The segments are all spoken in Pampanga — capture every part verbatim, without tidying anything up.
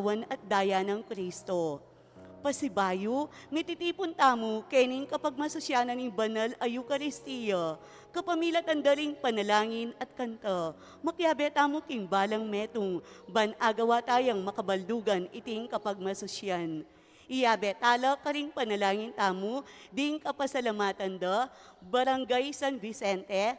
Katawan at Daya nang Kristo. Pasibayu, mititipun tamu keni king kapagmasusyan ning banal a Eukaristia, kapamilatan da ring panalangin at kanta. Makiabe tamu king balang metung, ban agawa tayang makabaldugan iting kapagmasusyan. Iyabe tala karing panalangin tamu ding kapasalamatan da Barangay San Vicente,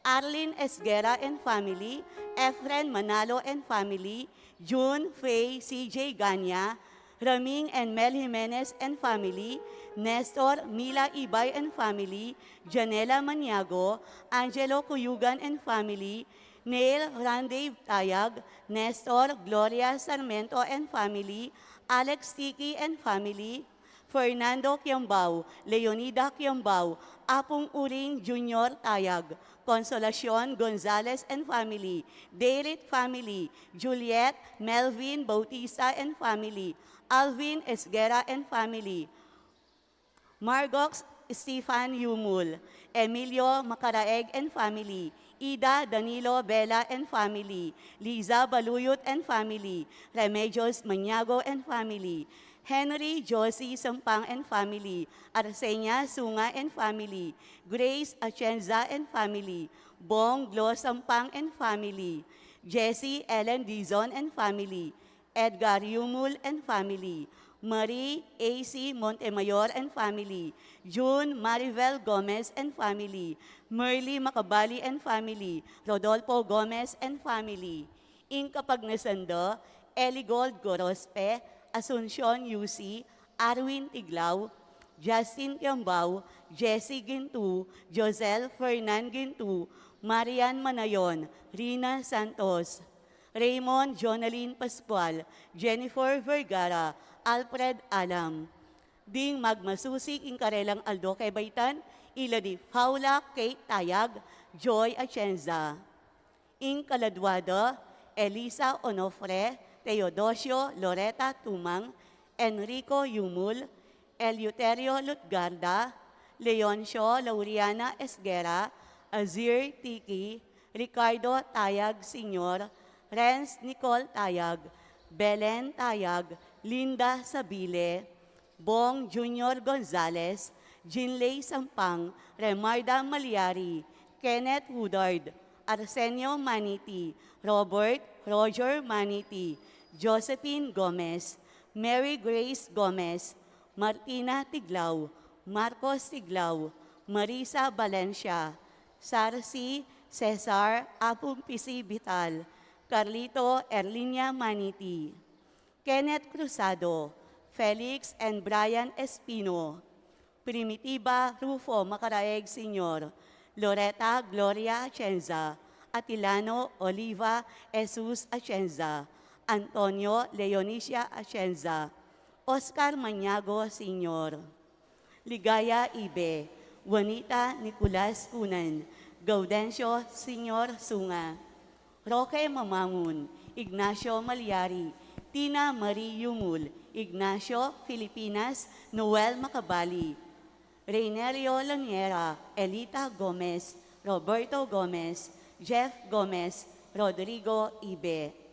Arlene Esguerra and family, Efren Manalo and family, June Faye C J Ganya, Raming and Mel Jimenez and family, Nestor Mila Ibay and family, Janela Maniago, Angelo Cuyugan and family, Neil Randy Tayag, Nestor Gloria Sarmiento and family, Alex Tiki and family, Fernando Kiambao, Leonida Kiambao, Apung Uring Junior Tayag, Consolacion Gonzalez and family, Dayrit family, Juliet, Melvin Bautista and family, Alvin Esguerra and family, Margox Stefan Yumul, Emilio Macaraeg and family, Ida Danilo Bela and family, Liza Baluyot and family, Remedios Maniago and family, Henry Josie Sampang and family, Arsenia Sunga and family, Grace Atienza and family, Bong Glo Sampang and family, Jessie Ellen Dizon and family, Edgar Yumul and family, Marie A C Montemayor and family, June Maribel Gomez and family, Merly Macabali and family, Rodolfo Gomez and family. Ing kapagnasan da, Eligold Gorospe, Asuncion Yusi, Arwin Tiglao, Justin Kiambao, Jessie Gintu, Josel Fernan Gintu, Marian Manayon, Rina Santos, Raymond Jonalyn Pascual, Jennifer Vergara, Alfred Alam. Ding magmasusi king karelang aldo kebaitan, ila di Paula Kate Tayag, Joy Atienza. Ing kaladwa da, Elisa Onofre, Teodosio Loreta Tumang, Enrico Yumul, Eleuterio Lutgarda, Leoncio Lauriana Esguerra, Azir Tiki, Ricardo Tayag Senior, Renz Nicole Tayag, Belen Tayag, Linda Sabile, Bong Junior Gonzalez, Jinley Sampang, Remarda Maliari, Kenneth Woodard, Arsenio Maniti, Robert Roger Maniti, Josephine Gomez, Mary Grace Gomez, Martina Tiglao, Marcos Tiglao, Marisa Valencia, Sarsi Cesar Apung Pisi Vital, Carlito Erlinia Maniti, Kenneth Cruzado, Felix and Brian Espino, Primitiva Rufo Macaraeg Senior, Loreta Gloria Atienza, Atilano Oliva Jesus Atienza, Antonio Leonicia Atienza, Oscar Maniago Senior, Ligaya Ibe, Juanita Nicolas Cunan, Gaudencio Senior Sunga, Roque Mamangun, Ignacio Maliari, Tina Marie Yumul, Ignacio Filipinas, Noel Macabali, Reynerio Laniera, Elita Gomez, Roberto Gomez, Jeff Gomez, Rodrigo Ibe.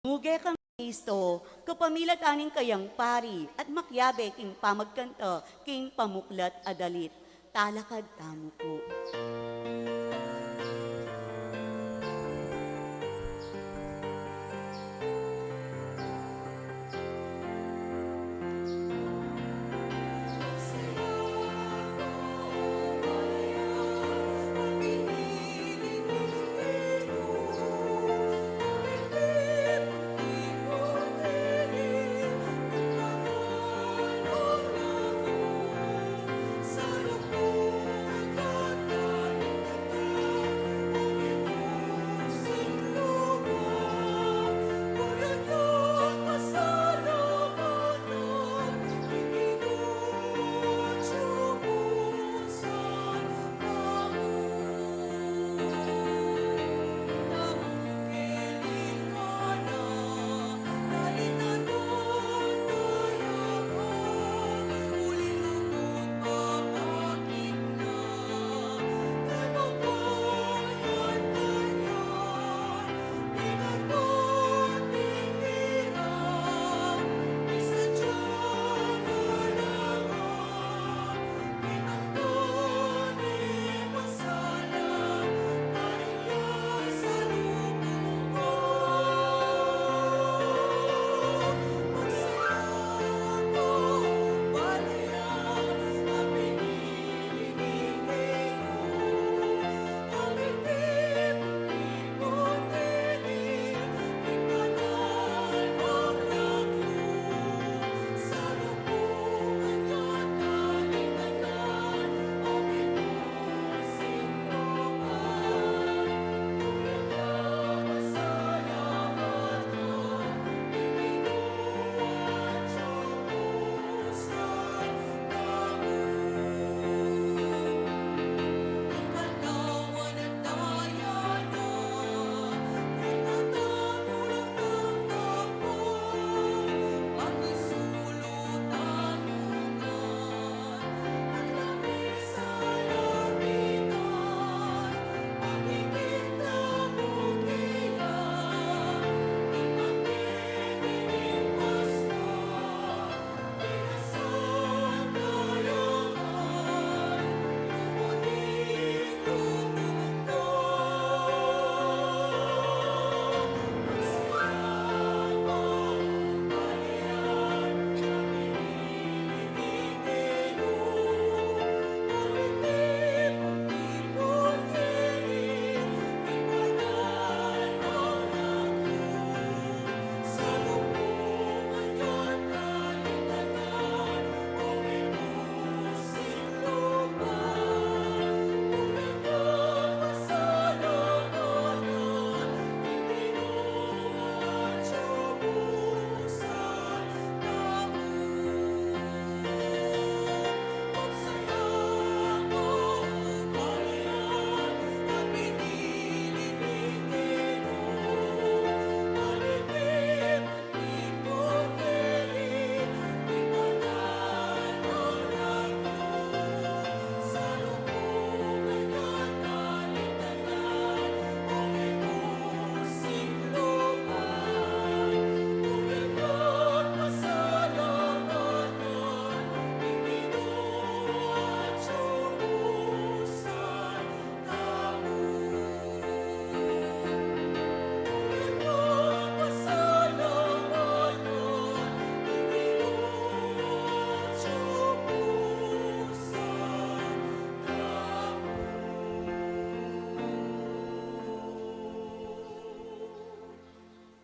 Muge kang Kristo, kapamilatan ning kayang pari, at makiabe king pamagkanta king pamuklat a dalit. Talakad tamu pu.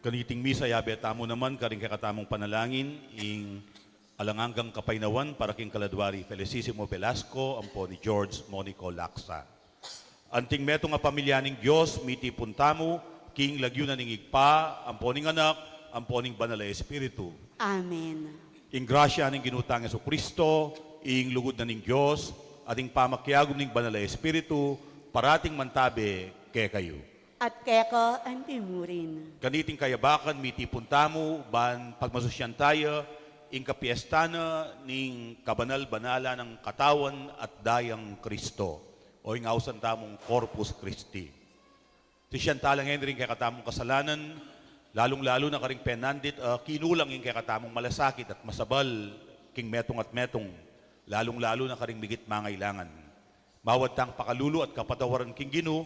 Kaniting misa, yabe tamu naman karing kekatamung panalangin, ing alang anggang kapaynawan para king kaladwa ri Felicissimo Velasco ampo ni George Monico Lacsa. Anting metung a pamilya ning Dios, mitipun tamu king lagyu na ning Ibpa, ampo ning Anak, ampo ning Banal a Espiritu. Amen. Ing grasya ning Ginu tang Jesucristo, ing lugud na ning Dios, at ing pamakiagum ning Banal a Espiritu, parating mantabe kekayu. At keka anti murin. Kaniting kayabakan, mitipun tamu ban pagmasusyan taya ing kapiestan na ning kabanal-banalan nang Katawan at Dayang Kristo, o ing ausan tamung Corpus Christi. Sisian tala ngeni ring kekatamung kasalanan, Lalung-lalu na karing penandit a kinulang ing kekatamung malasakit at masabal king metung at metung, lalung-lalu na karing migit mangailangan. Mawad tang pakalulu at kapatawaran king Ginu,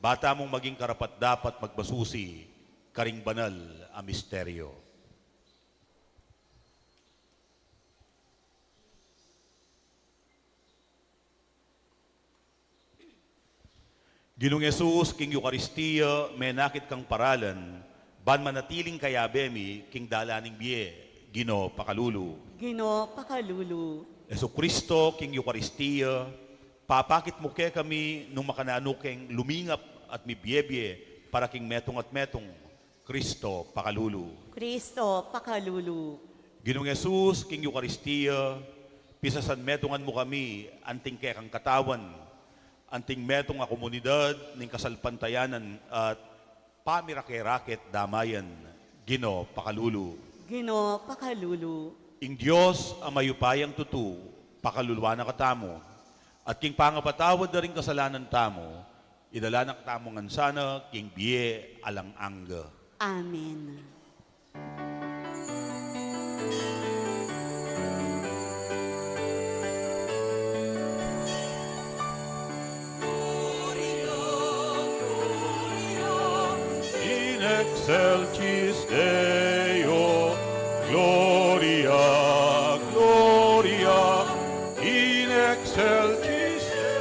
ba tamung maging karapat-dapat magmasusi karing banal a misteryo. Ginung Jesus, king Eukaristia menakit kang paralan, ban manatiling kayabe mi king dalan ning bie. Ginu, pakalulu. Ginu, pakalulu. Jesucristo, king Eukaristia, papakit mu kekami nung makananu keng lumingap at mibie-bie para king metung at metung. Cristo, pakalulu. Cristo, pakalulu. Ginung Jesus, king Eukaristia, pisasanmetungan mu kami anting kekang katawan, anting metung a komunidad ning kasalpantayanan at pamirake-rake at damayan. Ginu, pakalulu. Ginu, pakalulu. Ing Dios a mayupayang tutu, pakaluluan na katamu, at king pangapatawad da ring kasalanan tamu, idala na katamu ngan sana king bie alang angga. Amen. In excelsis Deo, Gloria, Gloria, in excelsis Deo.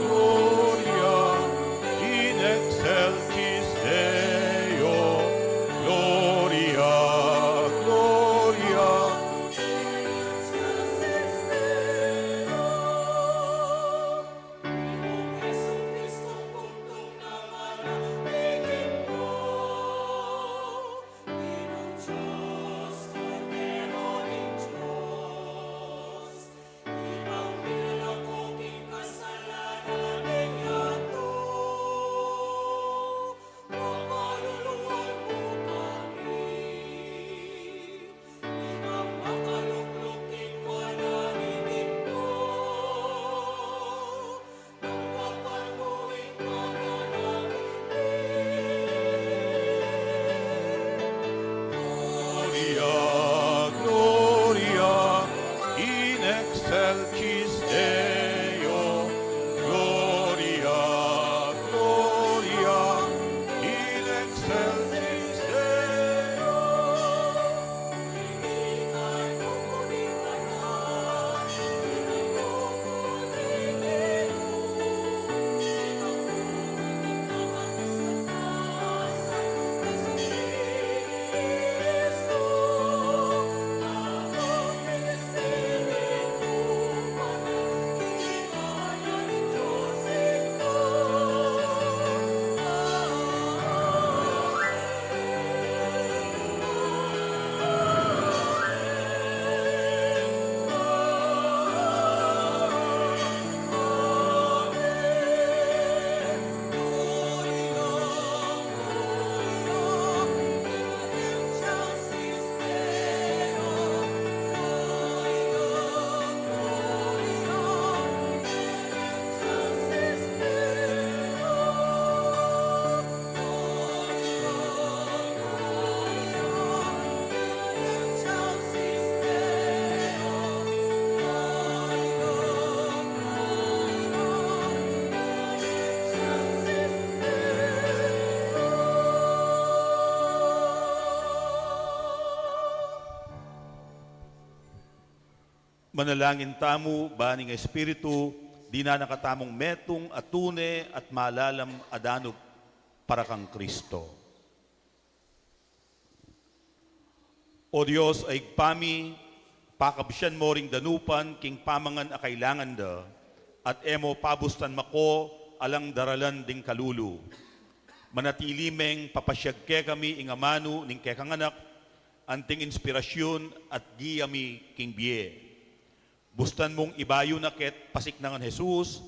Gloria in excelsis Deo, Gloria, Gloria in excelsis Deo. Gloria, Gloria in excelsis Deo, Gloria, Gloria in excelsis Deo. Manalangin tamu, ban ing Espiritu Dinan na katamung metung a tune at malalam a danup para kang Kristo. O Dios a Ibpa mi, pakabsian mo ring danupan king pamangan a kailangan da, at e mo pabustan mako alang daralan ding kalulu. Manatili meng papasiag kekami ing amanu ning kekang Anak, anting inspirasyun at giya mi king bie. Bustan mung ibayu na ket pasiknangan Jesus,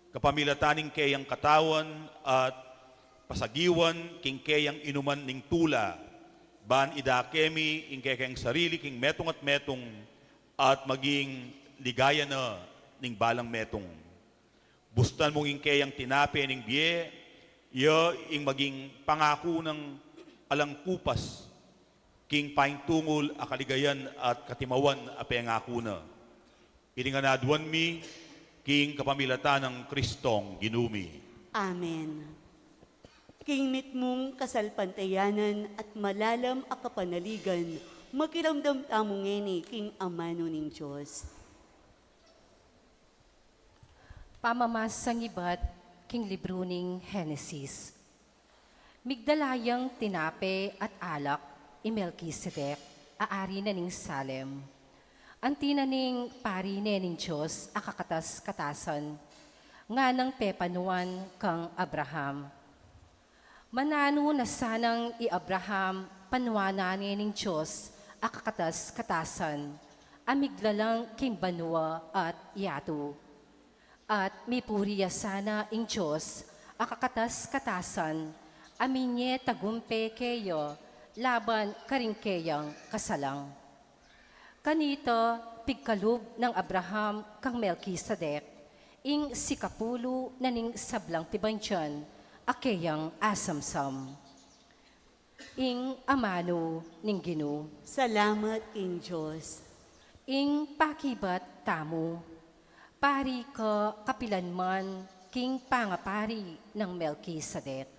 kapamilatan ning keyang katawan at pasagiwan king keyang inuman ning tula, ban idake mi ing kekeng sarili king metung at metung at maging ligaya na ning balang metung. Bustan mung ing keyang tinape ning bie, ya ing maging pangaku nang alang kupas, king paintungul a kaligayan at katimawan a pengaku na. Iti ngan aduan mi, king kapamilatan nang Kristong Ginu mi. Amen. King mitmung kasalpantayanan at malalam a kapanaligan, makiramdam tamu ngeni king amanu ning Dios. Pamamasang ibat king libru ning Henesis. Migdala yang tinape at alak i Melkisedek, a ari na ning Salem. Anti na ning pari ne ning Dios a kakatas-katasan, nganang pepanuan kang Abraham. Mananu na sanang i Abraham panuanan ne ning Dios a kakatas-katasan, a miglalang king banua at yatu. At mipuri ya sana ing Dios a kakatas-katasan, a minye tagumpe keya laban karing keyang kasalang. Kanita, pigkalub nang Abraham kang Melkisedek, ing sikapulu na ning sablang pibandian a keyang asamsam. Ing amanu ning Ginu. Salamat king Dios. Ing pakibat tamu. Pari ka kapilanman king pangapari nang Melkisedek.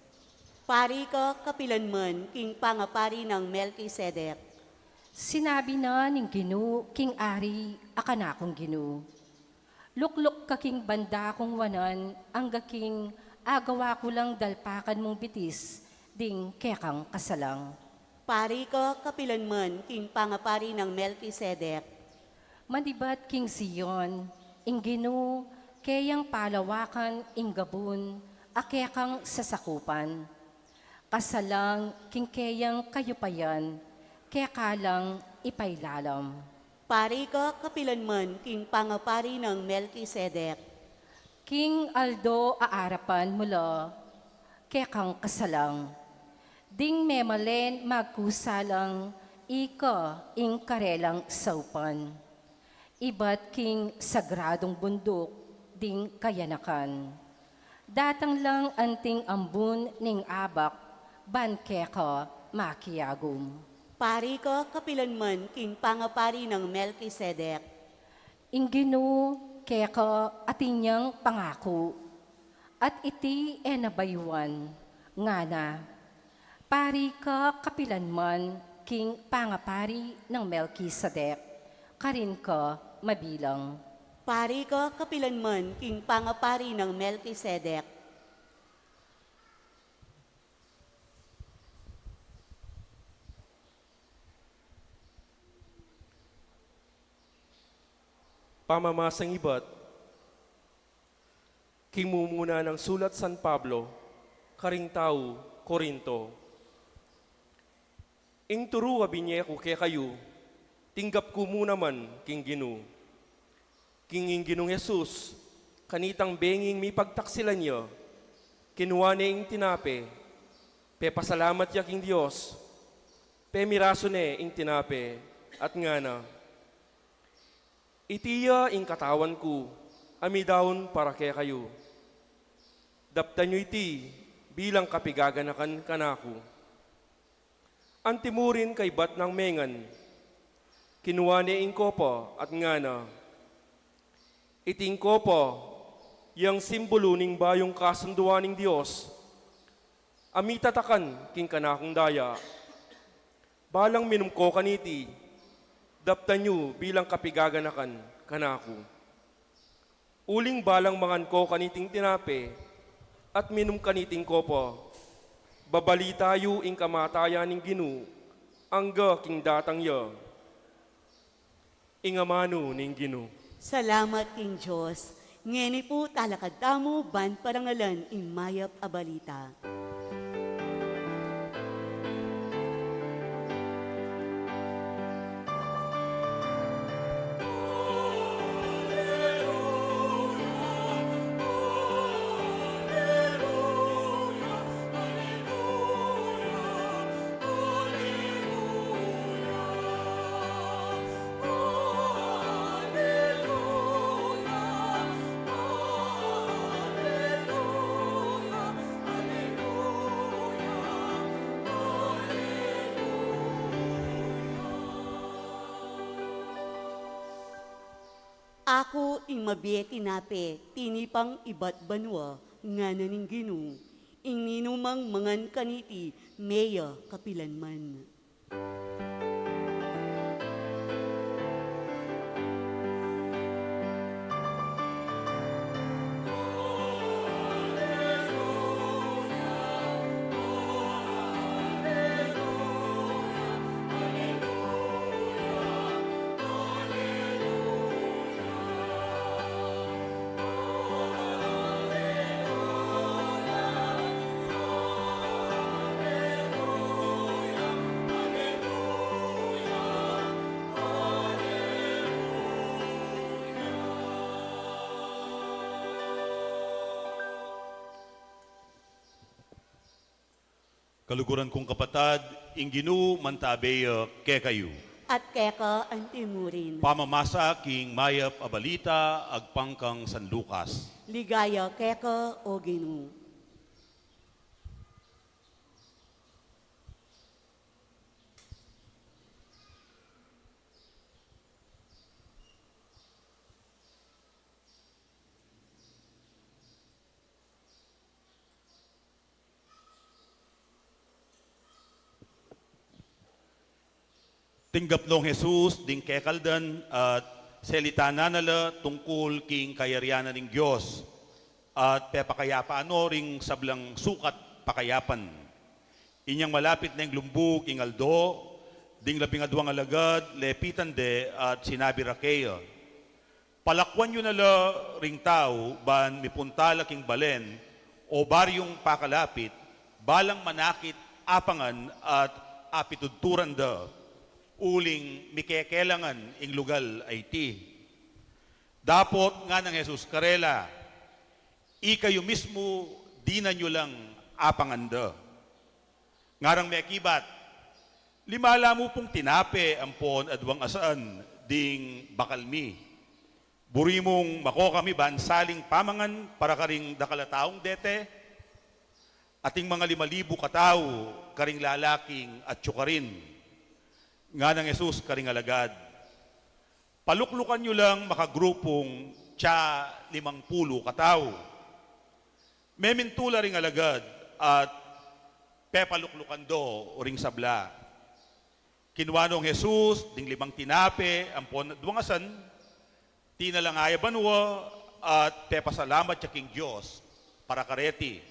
Pari ka kapilanman king pangapari nang Melkisedek. Sinabi na ning Ginu king ari a kanakung Ginu, lukluk ka king banda kung wanan angga king agawa ku lang dalpakan mung bitis ding kekang kasalang. Pari ka kapilanman king pangapari nang Melkisedek. Manibat king Zion, ing Ginu, keyang palawakan ing gabun a kekang sasakupan. Kasalang king keyang kayupayan, keka lang ipailalam. Pari ka kapilanman king pangapari nang Melkisedek. King aldo a arapan mu la, kekang kasalang. Ding memalen magkusa lang, ika ing karelang saupan. Ibat king sagradung bunduk ding kayanakan. Datang lang anting ambun ning abak, ban keka makiagum. Pari ka kapilanman king pangapari nang Melkisedek. Ing Ginu keka atin yang pangaku, at iti e na bayuan, ngana, pari ka kapilanman king pangapari nang Melkisedek, karin ka mabilang. Pari ka kapilanman king pangapari nang Melkisedek. Pamamasang ibat king mumuna nang sulat San Pablo karing tau Corinto. Ing turu a binye ku kekayu, tinggap ku mu naman king Ginu. King ing Ginung Jesus, kanitang benging mipagtaksilan ya, kinua ne ing tinape, pepasalamat ya king Dios, pemirasu ne ing tinape, at ngana, iti ya ing katawan ku, a midaun para kekayu. Daptan yu iti bilang kapigaganakan kanaku. Anti mu rin kaybat nang mengan, kinua ne ing kopa at ngana, iti ing kopa, yang simbulu ning bayung kasunduan ning Dios, a mitatakan king kanakung daya. Balang minum ko kaniti, daptan yu bilang kapigaganakan kanaku. Uling balang mangan ko kaniting tinape, at minum kaniting kopa, babalita yu ing kamatayan ning Ginu, angga king datang ya. Ing amanu ning Ginu. Salamat king Dios. Ngeni pu talakad tamu ban parangalan ing mayap a balita. Aku ing mabie tinape tinipang ibat banua, ngana ning Ginu, ing ninumang mangan kaniti, meya kapilanman. Kaluguran kung kapatad, ing Ginu mantabe ya kekayu. At keka antimurin. Pamamasa king mayap a balita agpang kang San Lucas. Ligaya keka, O Ginu. Tinggap nong Jesus ding kekaldan at selitanan na la tungkul king kayarian na ning Dios, at pepakayapan no ring sablang sukat pakayapan. Inyang malapit neng lumbug ing aldo, ding labing adwang alagad lepitan de at sinabi ra keya, Palakuan yu na la ring tau ban mipunta la king balen o baryung pakalapit, balang manakit apangan at apitudturan da, uling mikekelangan ing lugal a iti. Dapot nganang Jesus karela, Ikayu mismu dinan yu lang apangan da. Ngarang mekibat, Lima la mu pung tinape ampon adwang asan ding bakal mi. Buri mung mako kami ban saling pamangan para karing dakal a taung dete? Ating mangalima libu katau karing lalaking atyu karin. Nganang Jesus karing alagad, Paluklukan yu lang makagrupung tsa limang pulu katau. Memintu la ring alagad at pepaluklukan do ring sabla. Kinua nong Jesus ding limang tinape ampon adwang asan, tinalangaya banua at pepasalamat ya king Dios para kareti.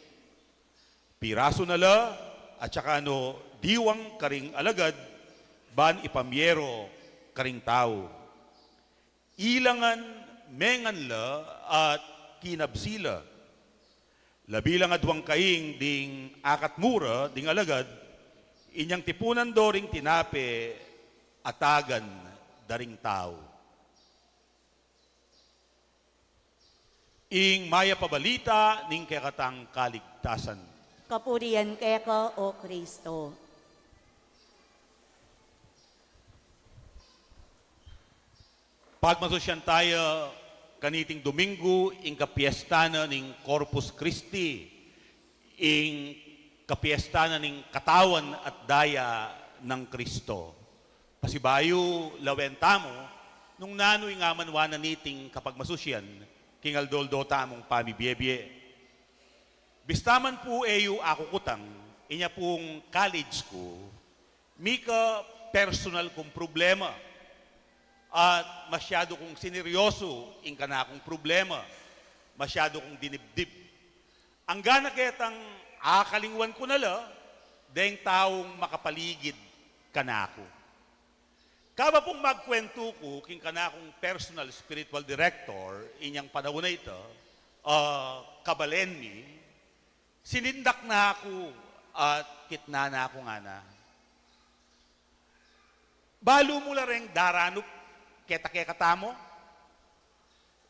Pirasu na la, at saka no diwang karing alagad ban ipamie ro karing tau. Ila ngan mengan la at kinabsi la. Labi lang adwang kaing ding akatmu ra ding alagad, inyang tipunan do ring tinape, atagan da ring tau. Ing mayap a balita ning kekatang kaligtasan. Kapurian keka, O Kristo. Pagmasusyan taya kaniting Domingo ing kapiesta na ning Corpus Christi, ing kapiesta na ning katawan at daya nang Kristo. Pasibayu, lawen tamu nung nanu ing amanwa na niting kapagmasusyan king aldo-aldo tamung pamibiebie. Bista man pu e yu akukutang, inya pung college ku, mika personal kung problema at masyadu kung sineryosu ing kanakung problema. Masyadu kung dinibdib. Anggang ketang akalingwan ku na la deng taung makapaligid kanaku. Kaba pung magkuwentu ku king kanakung personal spiritual director inyang panaun a ita, ah, kabalen mi, sinindak na ku at kitnan na ku ngana, "Balu mu la reng daranup keta kekatamu?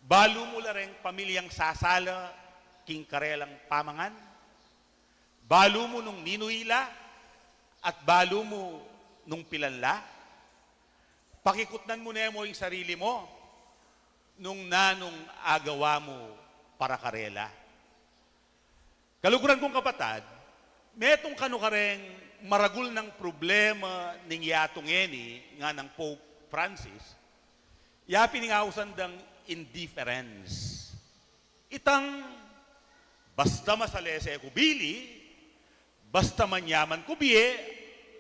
Balu mu la reng pamilyang sasala king karelang pamangan? Balu mu nung ninu ila at balu mu nung pilan la? Pakikutnan mu ne mu ing sarili mu nung nanung agawa mu para karela." Kaluguran kung kapatad, metung kanu kareng maragul nang problema ning yatu ngeni nganang Pope Francis, ya pin ing ausan dang indifference. Itang basta masalese ku bili, basta manyaman ku bie,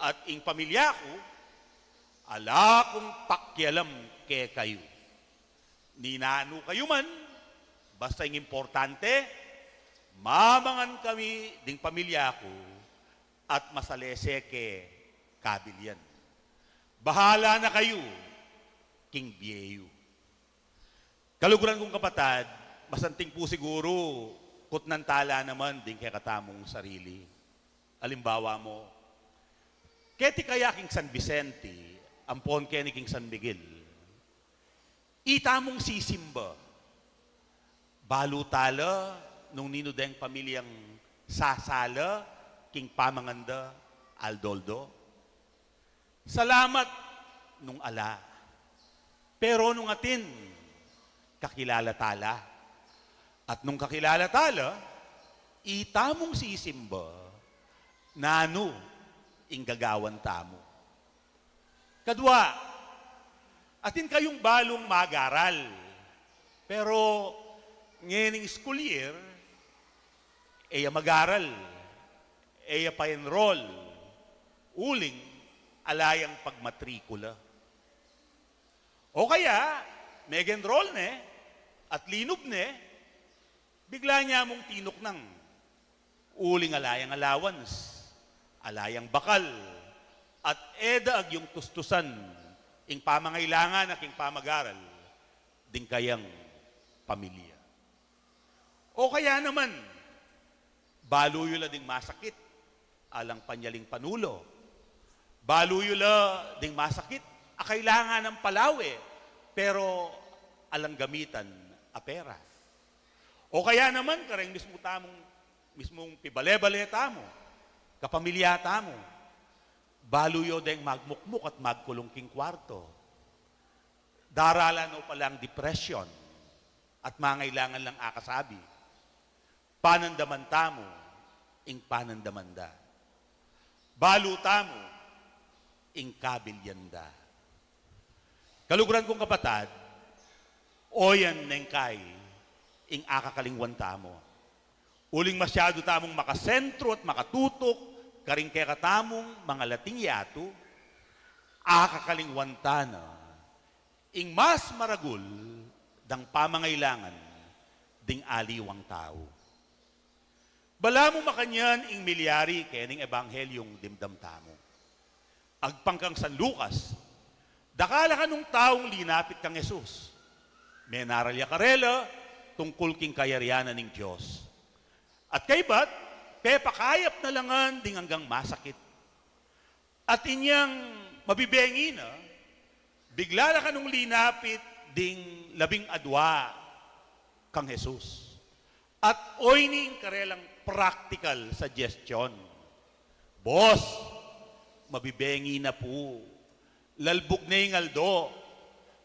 at ing pamilya ku, ala kung pakialam kekayu. Ni nanu kayu man, basta ing importante, mamangan kami ding pamilya ku at masalese ke kabilian. Bahala na kayu king bie yu. Kaluguran kung kapatad, masanting pu siguru kutnan tala naman ding kekatamung sarili. Alimbawa mu, keti kaya king San Vicente ampon keni king San Miguel, itamung sisimba, balu tala nung ninu deng pamilyang sasala king pamangan da aldo-aldo? Salamat nung ala. Pero nung atin, kakilala tala. At nung kakilala tala, itamung sisimba nanu ing gagawan tamu. Kadua, atin kayung balung magaral. Pero ngening school year, e ya magaral, e ya pa-enroll, uling ala yang pagmatrikula. O kaya, meg-enroll ne at linub ne, bigla ne mung tinuknang, uling ala yang allowance, ala yang bakal, at e da agyung tustusan ing pamangailangan na king pamagaral ding kayang pamilya. O kaya naman, balu yu la ding masakit, alang panyaling panulo. Balu yu la ding masakit, a kailangan nang palawe, pero alang gamitan a pera. O kaya naman, kareng mismu tamung, mismung pibale-bale tamu, kapamilya tamu, balu yu deng magmukmuk at magkulung king kwarto. Daralan no palang depression at mangailangan lang akasabi. Panandaman tamu ing panandaman da. Balu tamu ing kabilian da. Kaluguran kung kapatad, oyan neng kai ing akakalingwan tamu. Uling masyadu tamung makasentro at makatutuk karing kekatamung mangalating yatu, akakalingwan ta na ing mas maragul dang pamangailangan ding aliwang tau. Balamu makanyan ing milyari kening ebanghelyung dimdam tamu. Agpang kang San Lucas, dakal a kanung taung linapit kang Jesus. Menaral ya karela tungkul king kayarian na ning Dios. At kaybat, pepakayap na la ngan ding anggang masakit. At inyang mabibengi na, bigla la kanung linapit ding labing adua kang Jesus. At oyni ing karelang practical suggestion, "Boss, mabibengi na pu. Lalbug ne ing aldo,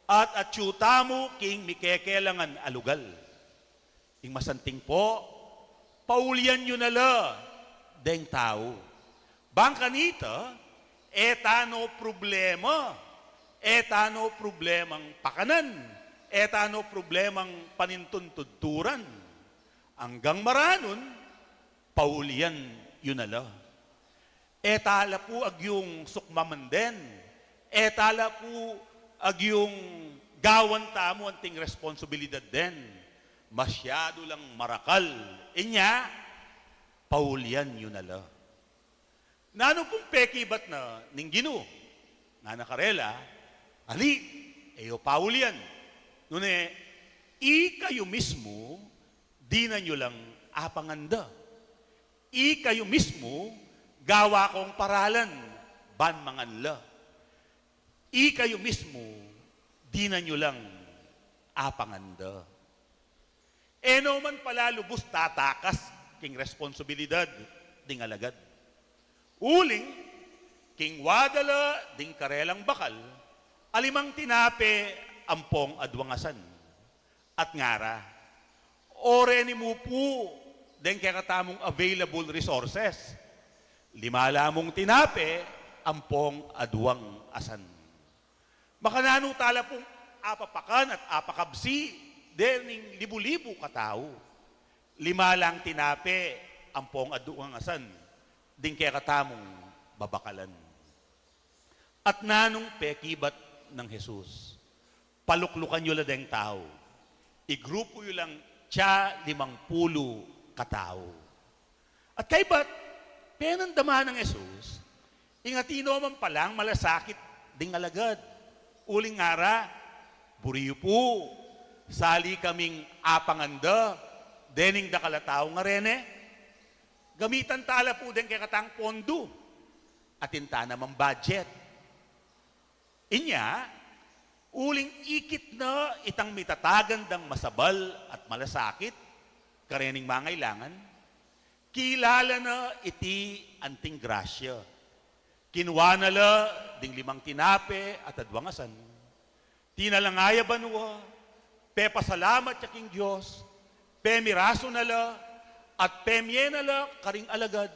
at atyu tamu king mikekelangan a lugal." Ing masanting pu, paulian yu na la deng tau. Bang kanita, e ta no problema, e ta no problemang pakanan, e ta no problemang panintuntudturan. Anggang maranun, paulian yu na la. E ta la pu agyung sukmaman den. E ta la pu agyung gawan tamu anting responsibilidad den. Masyadu lang marakal. Inya, paulian yu na la. Nanu pung pekibat na ning Ginu? Ngana karela, ali, e yu paulian. Nune, ikayu mismu, dinan yu lang apanganda. Ikayu mismu, gawa kong paralan, ban mangan la. Ikayu mismu, dinan yu lang apanganda. E no man pala lubus tatakas king responsibilidad ding alagad. Uling, king wada la ding karelang bakal, alimang tinape ampong aduang asan. At ngara, o reni mu pu deng kekatamung available resources, lima la mung tinape ampong aduang asan. Makananu tala pung apapakan at apakabsi dening libu-libu katau? Lima lang tinape ampong aduang asan ding kekatamung babakalan. At nanung pekibat nang Jesus? Paluklukan yu la deng tau. Igrupu yu lang tsa limang pulu katau. At kaybat, penandaman nang Jesus, ing atin no man palang malasakit ding alagad. Uling ngara, buri yu pu, sali kaming apanganda dening dakal a tau ngareni. Gamitan tala pu deng kekatang pondu. Atin tana mang budget. Inya, uling ikit na itang mitatagan dang masabal at malasakit karening mangailangan, kilala na iti anting grasya. Kinua na la ding limang tinape at aduang asan, tinalangaya banua, pepasalamat ya king Dios, pemirasu na la, at pemie na la karing alagad,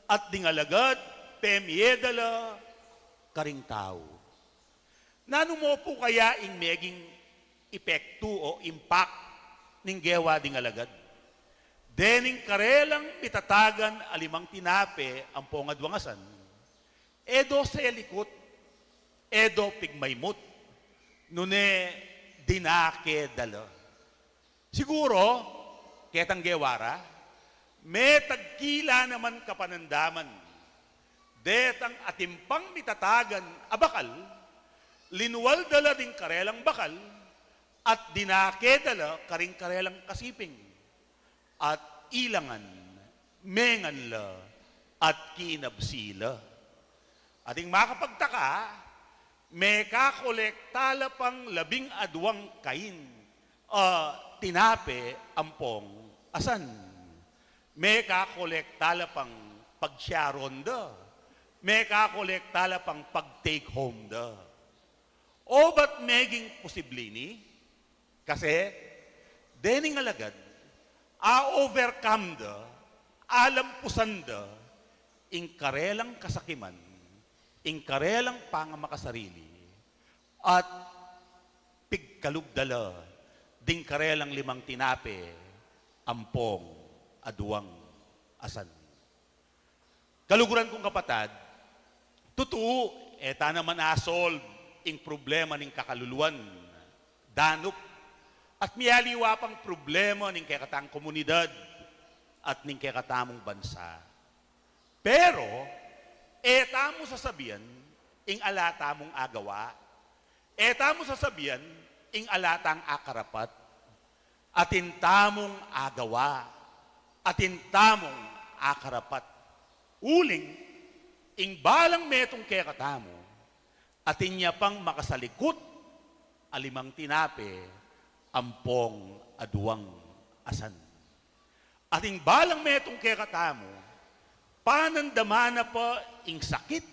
at ding alagad pemie da la karing tau. Nanu mu pu kaya ing meging epektu o impact ning gewa ding alagad? Dening karelang mitatagan a limang tinape ampong aduang asan, e do selikut, e do pigmaymut, nune dinake da la. Siguru, ketang gewa ra, metagkila naman kapanandaman detang atin pang mitatagan a bakal, linual da la ding karelang bakal, at dinake da la karing karelang kasiping, at ilangan, mengan la, at kinabsi la. Ating makapagtaka, mekakolekta la pang labing aduang kain a tinape ampong asan. Mekakolekta la pang pagsiaron da. Mekakolekta la pang pag-take home da. O ba't meging posible ini? Kasi, dening alagad, a-overcome da, alampusan da, ing karelang kasakiman, ing karelang pangamakasarili, at pigkalub da la ding karelang limang tinape ampong aduang asan. Kaluguran kung kapatad, tutu, e ta naman a-solve ing problema ning kakaluluan, danup, at miyaliwa pang problema ning kekatang komunidad at ning kekatamung bansa. Pero, e tamu sasabian ing ala tamung agawa, e tamu sasabian ing ala tang akarapat. Atin tamung agawa, atin tamung akarapat. Uling, ing balang metung kekatamu, atin ya pang makasalikut a limang tinape ampong aduang asan. Ating balang metung kekatamu, panandamana pa ing sakit,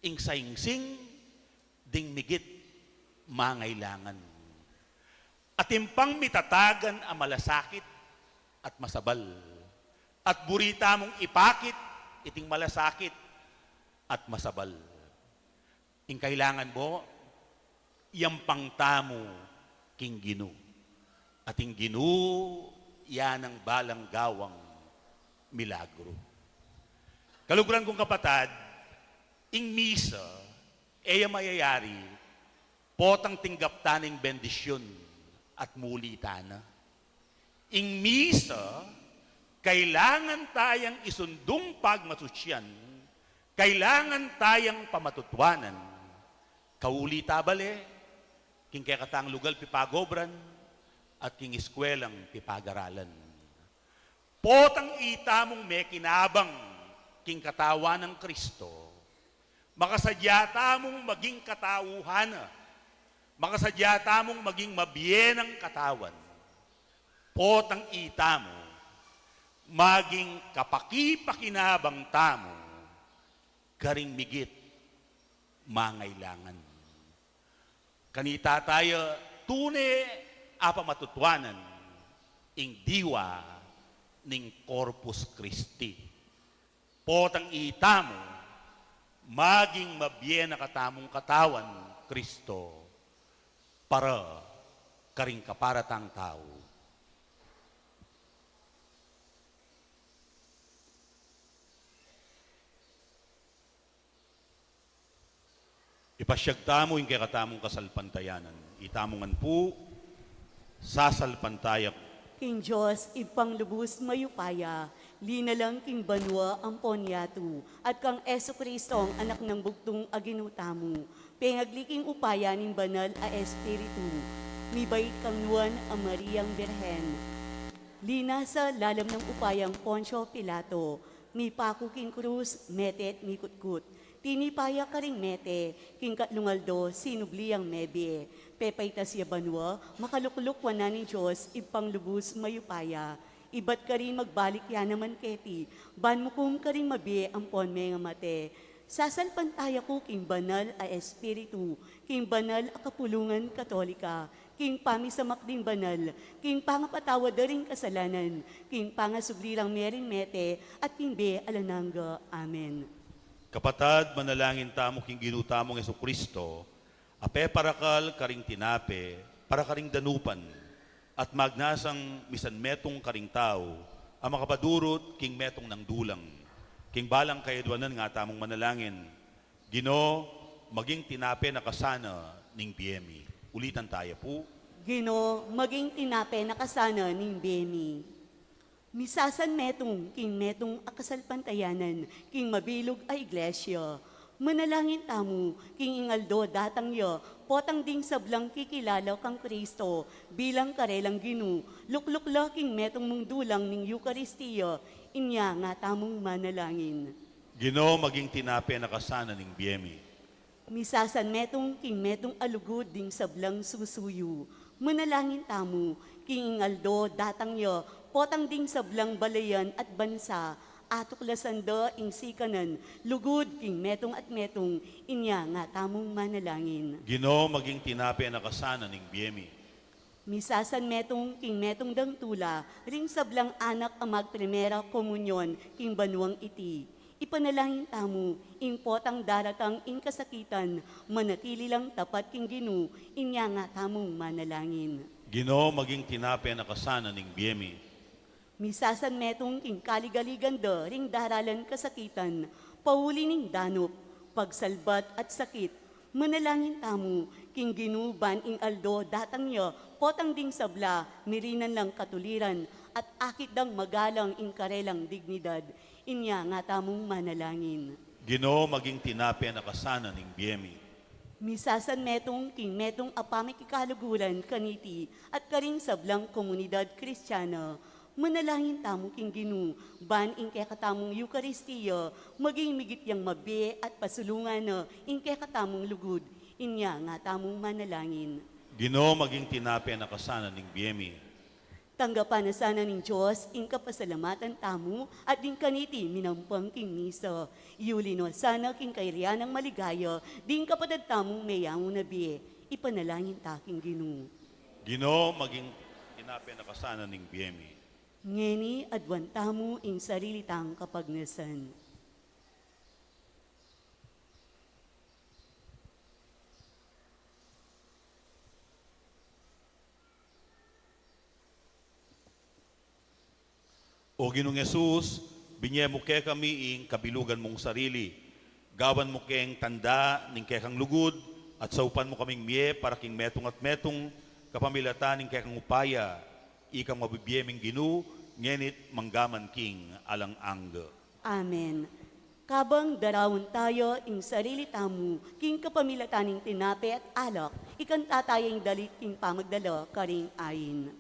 ing saingsing ding migit mangailangan. Atin pang mitatagan a malasakit at masabal. At buri tamung ipakit iting malasakit at masabal. Ing kailangan mu, yampang tamu king Ginu. At ing Ginu, ya nang balang gawang milagru. Kaluguran kung kapatad, ing misa, e ya mayayari, potang tinggap ta na ing bendisyun at muli ta na. Ing misa, kailangan tayang isundung pagmasusian, kailangan tayang pamatutuanan, kauli ta bale, king kekatang lugal pipagobran, at king eskwelang pipagaralan. Potang itamung mekinabang king katawan nang Kristo, makasadya tamung maging katauhan na, makasadya tamung maging mabie nang katawan, potang itamu, maging kapakipakinabang tamu karing migit mangailangan. Kanita taya tune a pamatutuanan ing diwa ning Corpus Christi. Potang itamu, maging mabie na katamung katawan Kristo para karing kaparatang tau. Ipasyag tamu ing kekatamung kasalpantayanan. Itamu ngan pu, sasalpantaya ku king Dios, Ibpang lubus mayupaya, linalang king banua ampon yatu, at kang Jesucristo, Anak nang bugtung a Ginu tamu, pengagli king upaya ning Banal a Espiritu, mibait kang Nuan a Mariang Birhen, linasa lalam nang upayang Poncio Pilato, mipaku king krus, mete at mikutkut. Tinipa ya karing mete, king katlung aldo sinubli yang mebie. Pepaitas ya banua, makalukluk wanan ning Dios, Ibpang lubus mayupaya. Ibat karin magbalik ya naman keti, ban mukum karing mabie ampon mengamate. Sasalpantaya ku king Banal a Espiritu, king banal a kapulungan Katolika, king pamisamak ding banal, king pangapatawad da ring kasalanan, king pangasubli rang mie ring mete, at king bie alang angga. Amen. Kapatad, manalangin tamu king Ginu tamung Jesucristo, a peparakal karing tinape para karing danupan, at magnasang misan metung karing tau a makapadurut king metung nang dulang. King balang kayaduanan nga tamung manalangin. Ginu, maging tinape na kasana ning bie mi. Ulitan taya pu. Ginu, maging tinape na kasana ning bie mi. Misasan metung king metung a kasalpantayanan king mabilug a iglesia. Manalangin tamu king ing aldo datang ya, potang ding sablang kikilala kang Kristo bilang karelang Ginu, lukluk la king metung mung dulang ning Eukaristia. Inya nga tamung manalangin. Ginu, maging tinape na kasana ning bie mi. Misasan metung king metung a lugud ding sablang susuyu. Manalangin tamu king ing aldo datang ya, potang ding sablang balayan at bansa, atuklasan da ing sikanan, lugud king metung at metung. Inya nga tamung manalangin. Ginu, maging tinape na kasana ning bie mi. Misasan metung king metung dang tula ring sablang anak a magprimera komunyon king banuang iti. Ipanalangin tamu ing potang daratang ing kasakitan, manatili lang tapat king Ginu. Inya nga tamung manalangin. Ginu, maging tinape na kasana ning bie mi. Misasan metung king kaligaligan da ring daralan kasakitan, pauli ning danup, pagsalbat at sakit. Manalangin tamu king Ginu ban ing aldo datang ya, potang ding sabla mirinan lang katuliran at akit dang magalang ing karelang dignidad. Inya nga tamung manalangin. Ginu, maging tinape na kasana ning bie mi. Misasan metung king metung a pamikikaluguran kaniti at karing sablang komunidad Kristiana. Manalangin tamu king Ginu ban ing kekatamung Eukaristia maging migit yang mabie at pasulungan na ing kekatamung lugud. Inya nga tamung manalangin. Ginu, maging tinape na kasana ning bie mi. Tanggapan na sana ning Dios ing kapasalamatan tamu at ding kaniti minampang king misa. Yuli no sana king kayarian nang maligaya ding kapatad tamung meyaun a bie. Ipanalangin ta king Ginu. Ginu, maging tinape na kasana ning bie mi. Ngeni aduan tamu ing sarili tang kapagnasan. O Ginung Jesus, binye mu kekami ing kabilugan mung sarili. Gawan mu keng tanda ning kekang lugud, at saupan mu kaming mie para king metung at metung, kapamilatan ning kekang upaya. Ika mabibie ming Ginu, ngeni't manggaman king alang angga. Amen. Kabang daraun tayu ing sarili tamu king kapamilatan ning tinape at alak, ikanta tayu ing dalit king pamagdala karing ain.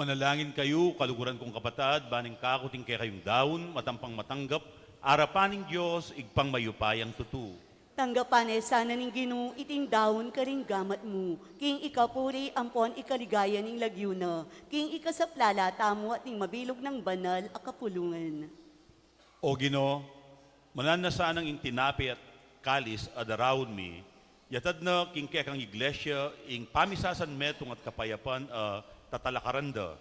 Manalangin kayu, kaluguran kung kapatad, ban ing kaku at ing kekayung daun, matampang matanggap arapan ning Dios, Ibpang mayupayang tutu. Tanggapan ne sana ning Ginu iting daun karing gamat mu, king ikapuri ampon ikaligaya ning lagyu na, king ikasaplala tamu at ning mabilug nang banal a kapulungan. O Ginu, manan na sanang ing tinape at kalis a daraun mi, yatad na king kekang iglesia ing pamisasanmetung at kapayapan a tatalakaran da.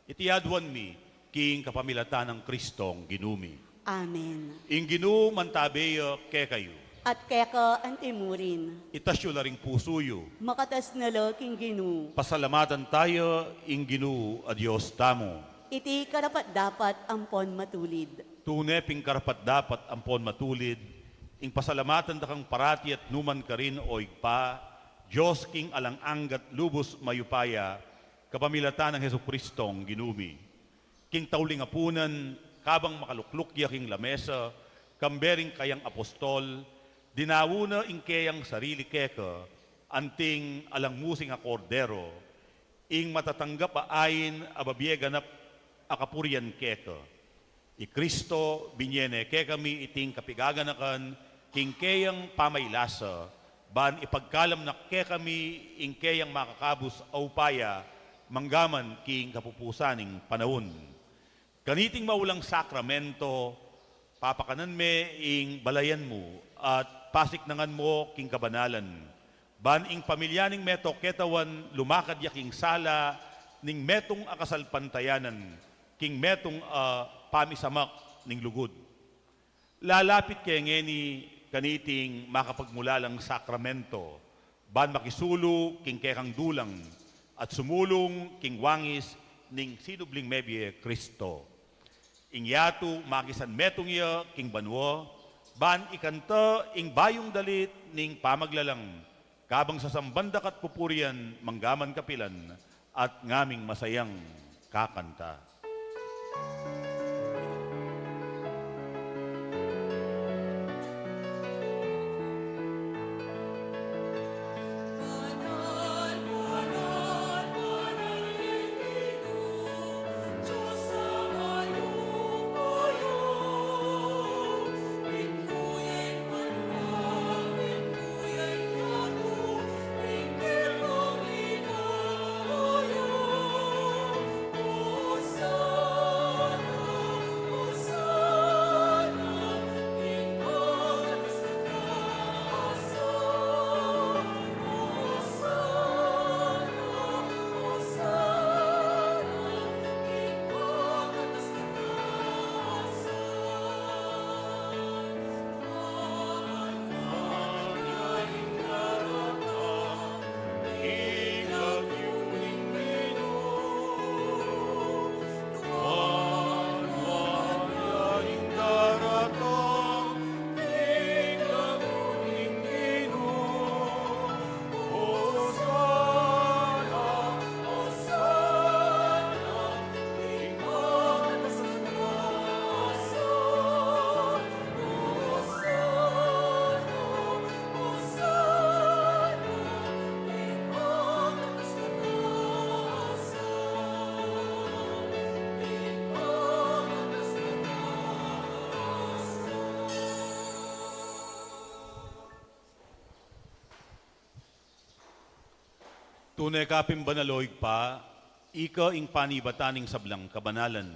Iti aduan mi king kapamilatan nang Kristong Ginu mi. Amen. Ing Ginu mantabe ya kekayu. At keka antimurin. Itas yu la ring pusu yu. Makatas na la king Ginu. Pasalamatan taya ing Ginu a Dios tamu. Iti karapat-dapat ampon matulid. Tune pin karapat-dapat ampon matulid ing pasalamatan da kang parati at numan karin, o Ibpa, Dios king alang angga at lubus mayupaya, kapamilatan nang Jesukristong Ginu mi. King tauling apunan, kabang makalukluk ya king lamesa, kambe ring kayang apostol, dinaun na ing keyang sarili keka, anting alang musing a kordero, ing matatanggap a ain a babie ganap a kapurian keka. I Kristo, binie ne kekami iting kapigaganakan king keyang pamaylasa, ban ipagkalam na kekami ing keyang makakabus a upaya, manggaman king kapupusan ning panaun. Kaniting maulang sakramento, papakanan me ing balayan mu, at pasiknangan mu king kabanalan, ban ing pamilya ning meto ketawan lumakad ya king sala ning metung a kasalpantayanan, king metung a pamisamak ning lugud. Lalapit ke ngeni kaniting makapagmulalang sakramento, ban makisulu king kekang dulang at sumulung king wangis ning sinubling mebie Kristo. Ing yatu makisanmetung ya king banua, ban ikanta ing bayung dalit ning pamaglalang, kabang sasamban da ka at pupurian manggaman kapilan, at ngaming masayang kakanta. Tune ka pin banal, o Ibpa, ika ing panibatan ning sablang kabanalan.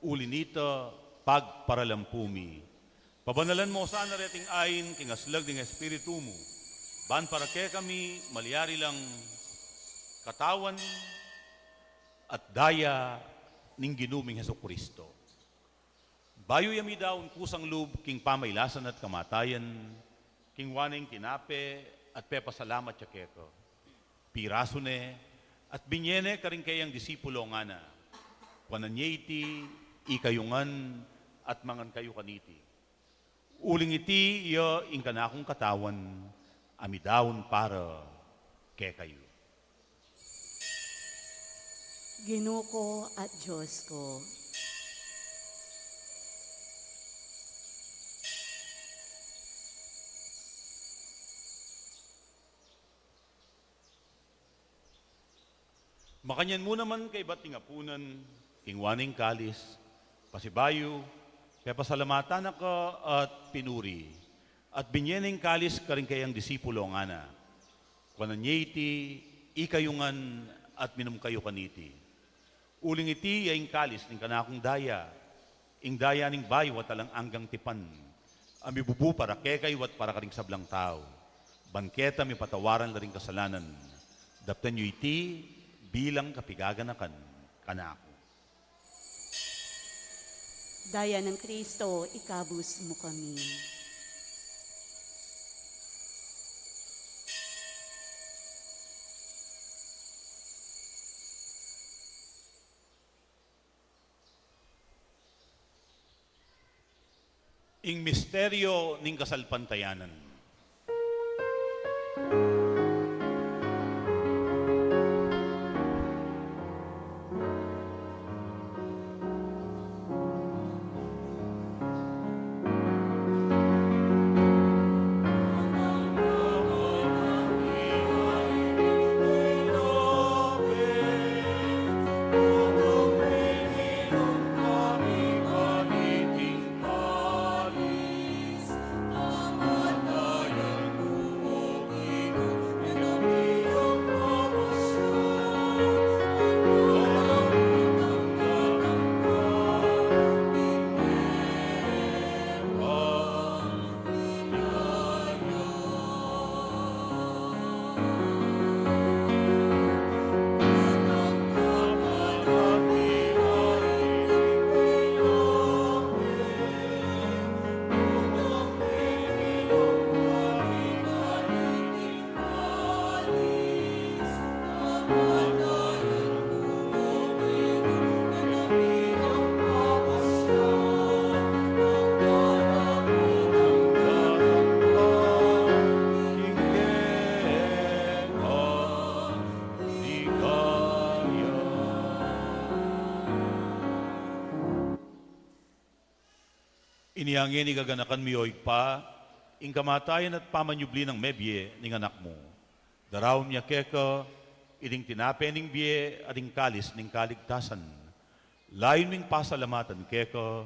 Uli nita, pagparalampu mi. Pabanalan mo sana reting ain king aslag ning Espiritu mu, ban para kekami malyari lang katawan at daya ning Ginu ming Jesucristo. Bayu ya midaun kusang lub king pamailasan at kamatayan, kinua ne ing tinape at pepasalamat ya keka. Pirasu ne at binie ne karing keyang disipulo, ngana: Kuanan ye iti ikayu ngan at mangan kayu kaniti. Uling iti ya ing kanakung katawan a midaun para kekayu. Ginu ku at Dios ku. Makanyan mu naman kaybat ning apunan, kinua ne ing kalis, pasibayu, pepasalamatan na ka at pinuri, at binye ne ing kalis karing kayang disipulo, ngana: Kuanan ye iti, ikayu ngan, at minum kayu kaniti. Uling iti ya ing kalis ning kanakung daya, ing daya ning bayu at alang anggang tipan, a mibubu para kekayu at para karing sablang tau, ban keta mipatawaran la ring kasalanan. Daptan yu iti bilang kapigaganakan kanaku. Daya nang Kristo, ikabus mu kami. Ing misteryo ning kasalpantayanan. Inya ngeni gaganakan mi, O Ibpa, ing kamatayan at pamanyubli nang mebie ning Anak mu. Daraun mi keka iting tinape ning bie at ing kalis ning kaligtasan. Layun ming pasalamatan keka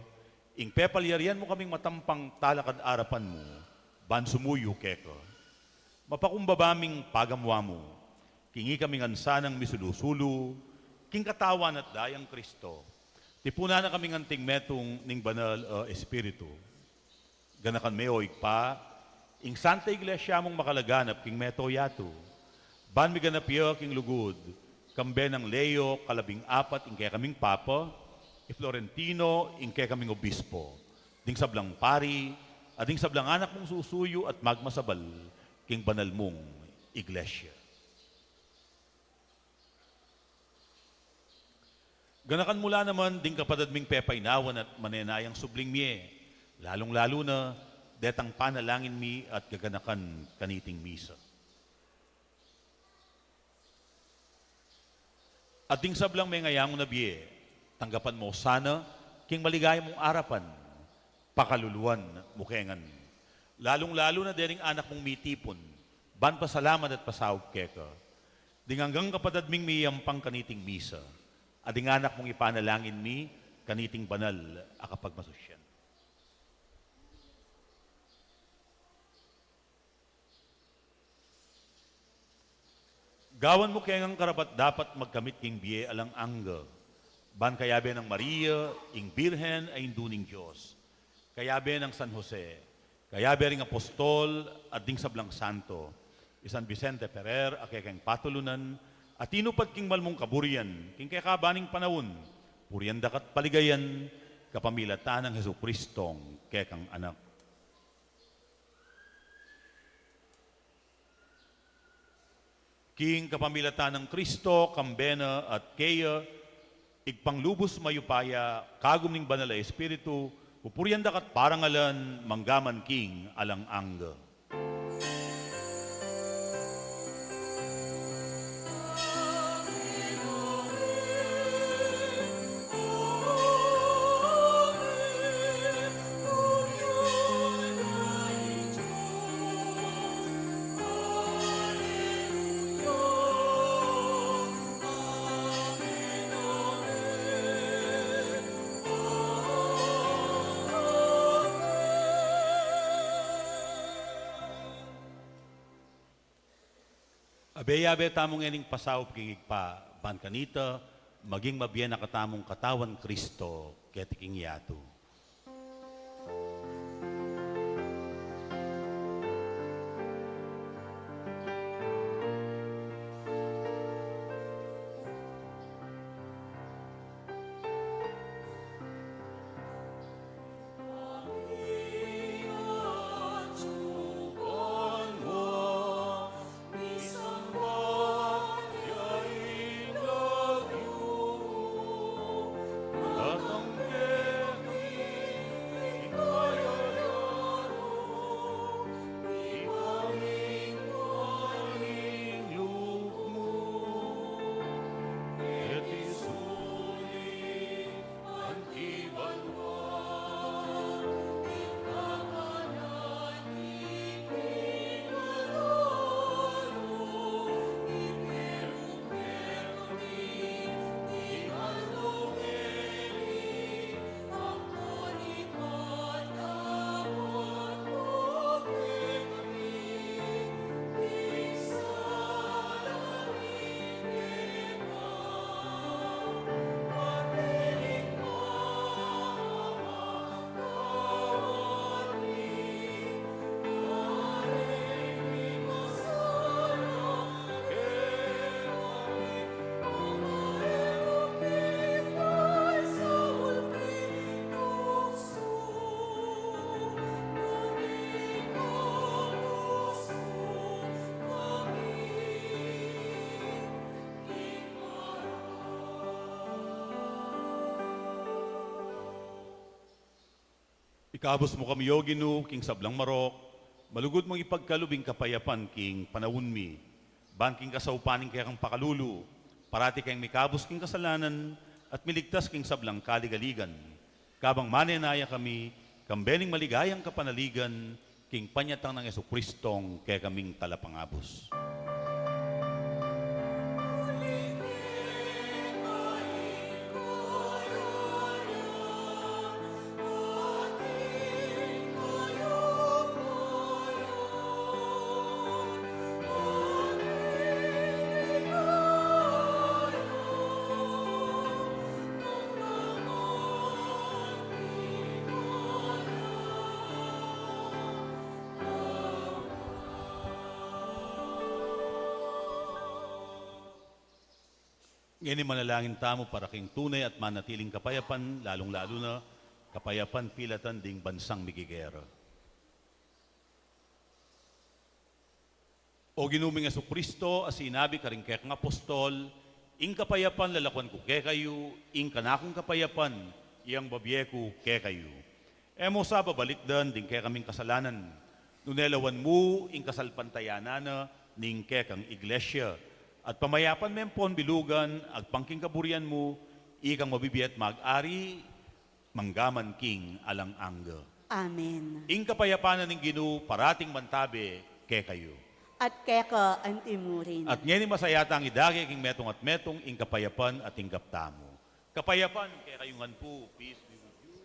ing pepalyarian mu kaming matampang talakad arapan mu ban sumuyu keka. Mapakumbaba ming pagamuan mu king ikami ngan sanang misulu-sulu king katawan at dayang Kristo. Tipunan na kaming anting metung ning Banal a Espiritu. Ganakan me, O Ibpa, ing Santa Iglesia mung makalaganap king mabilug a yatu, ban miganap ya king lugud, kambe nang Leo kalabing apat ing kekaming Papa, i Florentino ing kekaming Obispo, ding sablang pari, at ding sablang anak mung susuyu at magmasabal king banal mung Iglesia. Ganakan mu la naman ding kapatad ming pepainawan at manenayang subling mie, lalung-lalu na detang panalangin mi at gaganakan kaniting misa. At ding sablang mengayangu na bie, tanggapan mu sana king maligaya mung arapan, pakaluluan mu ke ngan. Lalung-lalu na deng anak mung mitipun ban pasalamat at pasaup keka, ding anggang kapatad ming miyampang kaniting misa, at ding anak mung ipanalangin mi kaniting banal a kapagmasusyan. Gawan mu ke ngang karapat-dapat magkamit king bie alang angga, ban kayabe nang Maria, ing Birhen a Indu ning Dios, kayabe nang San Jose, kayabe ring apostol at ding sablang santo, i San Vicente Ferrer a kekeng patulunan, a tinupad king malmung kaburian king kekaban ning panaun, purian daka at paligayan kapamilatan nang Jesucristong kekang Anak. King kapamilatan nang Kristo, kambe na at keya, Ibpang lubus mayupaya, kagum ning Banal a Espiritu, pupurian daka at parangalan mangga man king alang angga. Abe-abe tamu ngening pasaup king Ibpa, ban kanita, maging mabie na katamung katawan Kristo, keti king yatu. Ikabus mu kami, O Ginu, king sablang marok, malugud mung ipagkalub ing kapayapan king panaun mi. Ban king kasaupan ning kekang pakalulu, parati keng mikabus king kasalanan at miligtas king sablang kaligaligan. Kabang manenaya kami, kambe ning maligayang kapanaligan, king panyatang nang Jesucristong kekaming Talapangabus. Ngeni manalangin tamu para king tunay at manatiling kapayapan, lalung-lalu na kapayapan pilatan ding bansang migigera. O Ginu ming Jesucristo, a sinabi karing kekang apostol, "Ing kapayapan lalakuan ku kekayu, ing kanakung kapayapan, iyang babie ku kekayu." E mu sa babalikdan ding kekaming kasalanan, nune lawan mu ing kasalpantayanan na ning kekang iglesia, at pamayapan me ampon bilugan agpang king kaburian mu, ikang mabibie at mag-ari, manggaman king alang angga. Amen. Ing kapayapan na ning Ginu parating mantabe kekayu. At keka antimurin. At ngeni masaya tang idake king metung at metung ing kapayapan a tinggap tamu. Kapayapan kekayu ngan pu, peace be with you.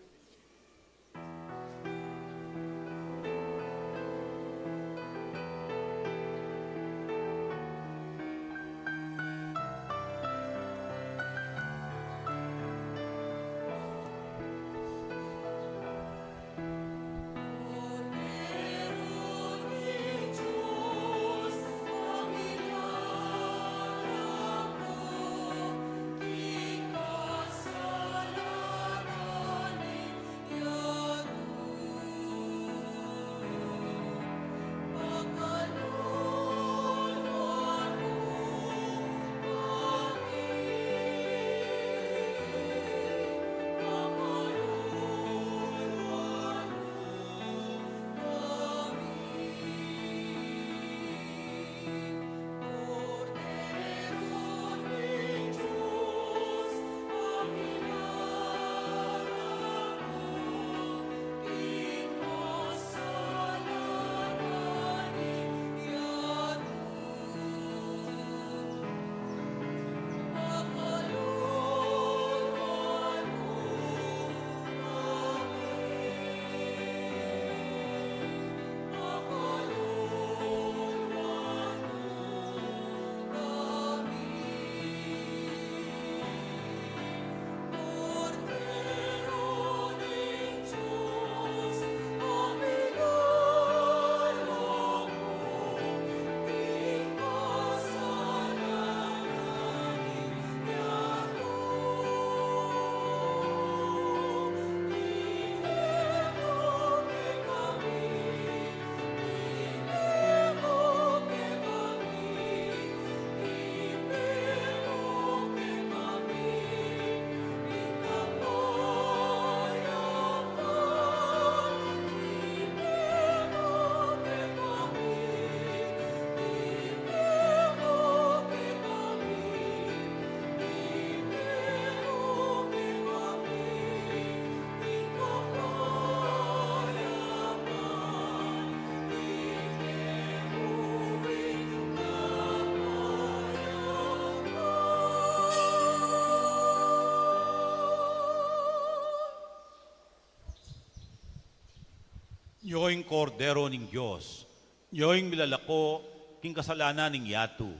Nyo ing Kordero ning Dios, nyo ing milalako king kasalanan ning yatu.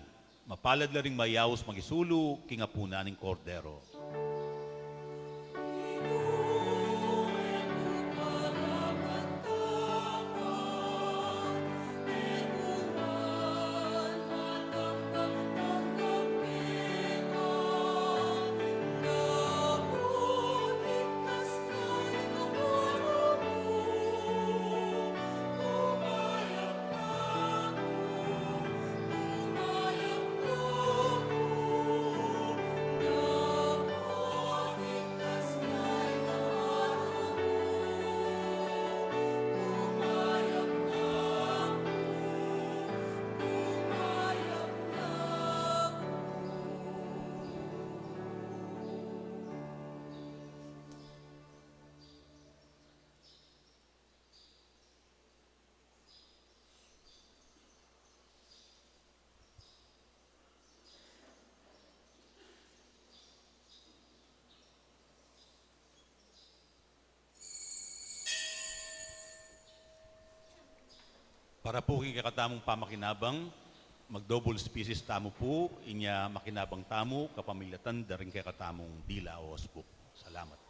Mapalad la ring mayaus makisulu king apunan ning Kordero. Para pu king kekatamung pamakinabang, mag-double species tamu pu, inya makinabang tamu kapamilatan da ring kekatamung dila o usbuk. Salamat pu.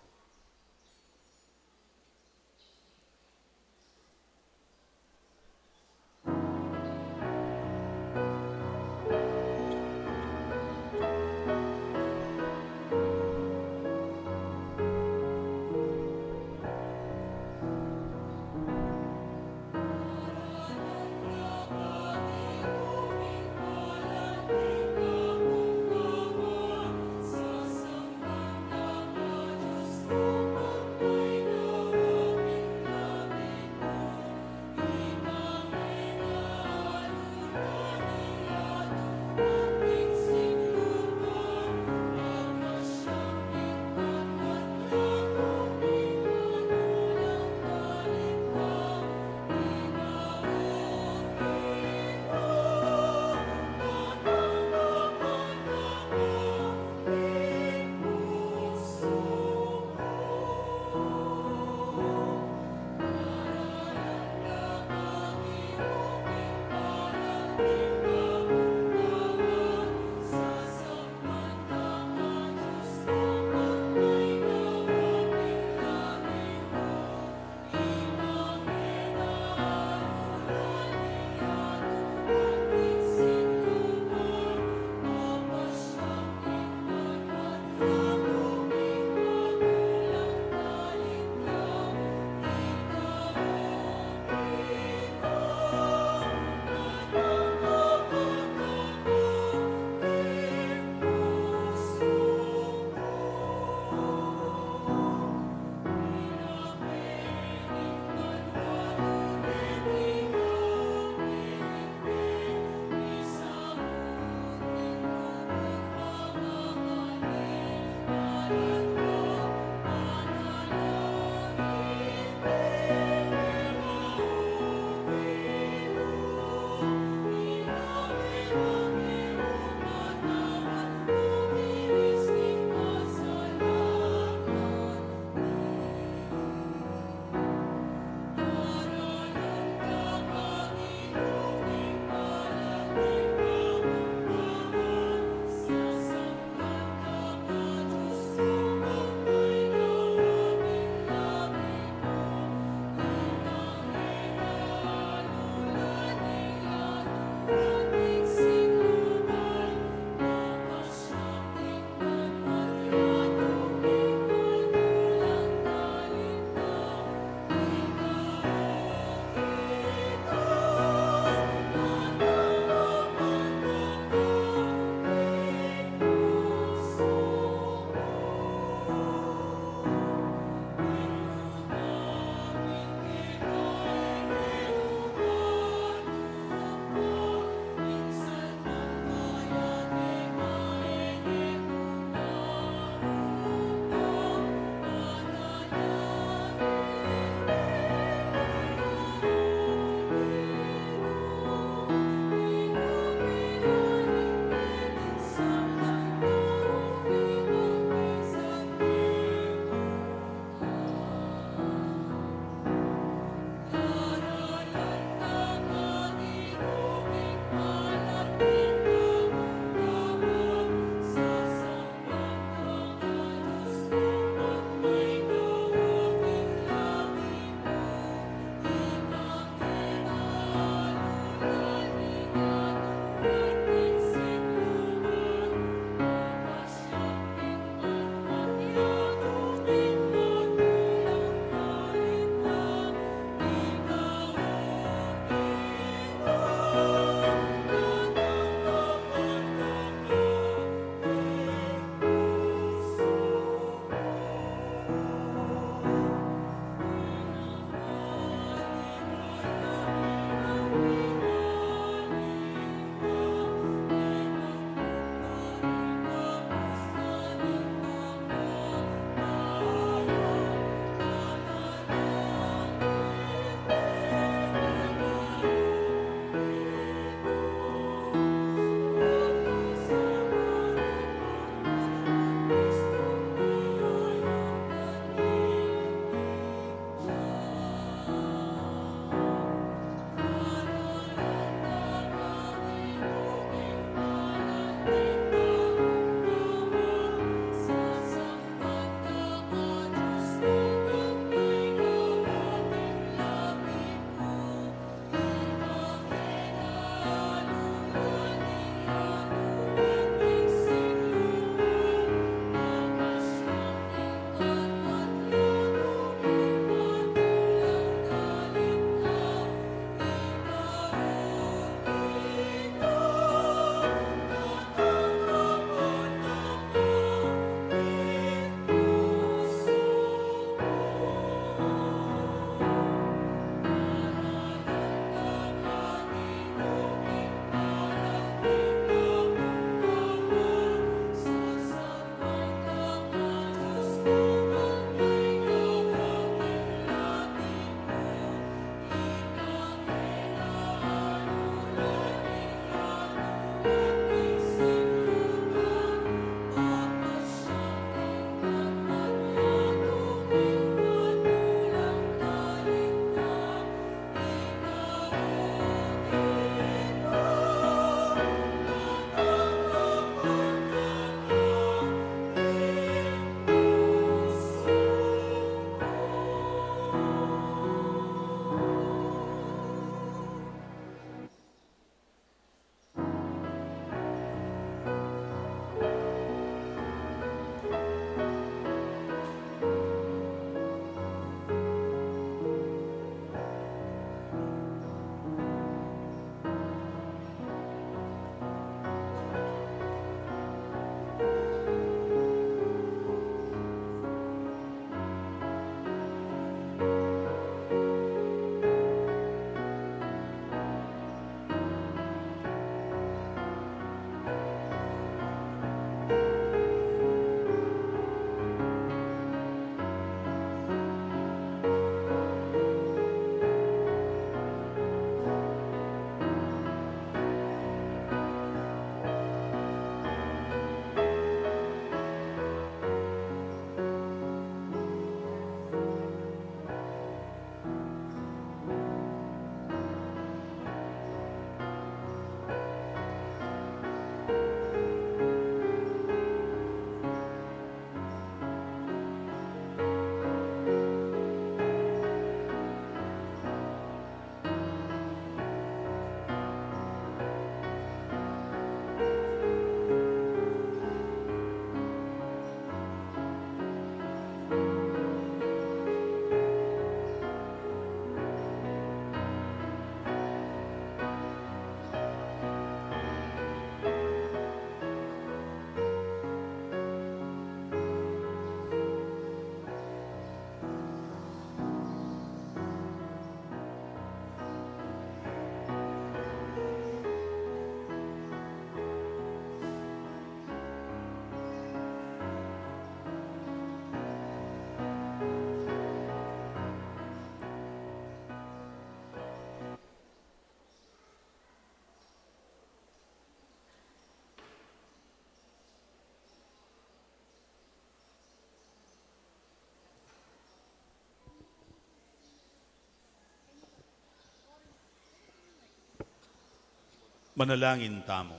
Manalangin tamu.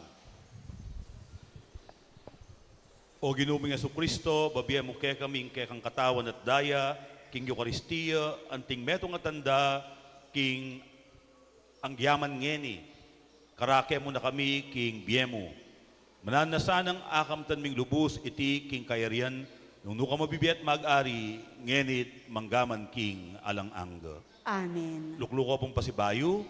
O Ginu ming Jesucristo, babie mu kekami ing kekang katawan at daya king Eukaristia, anting metung a tanda king angyaman ngeni, karake mu na kami king bie mu. Mananu na sanang akamtan ming lubus iti king kayarian, nung nu ka mabibie at mag-ari, ngeni't manggaman king alang angga. Amen. Lukluku pung pasibayu.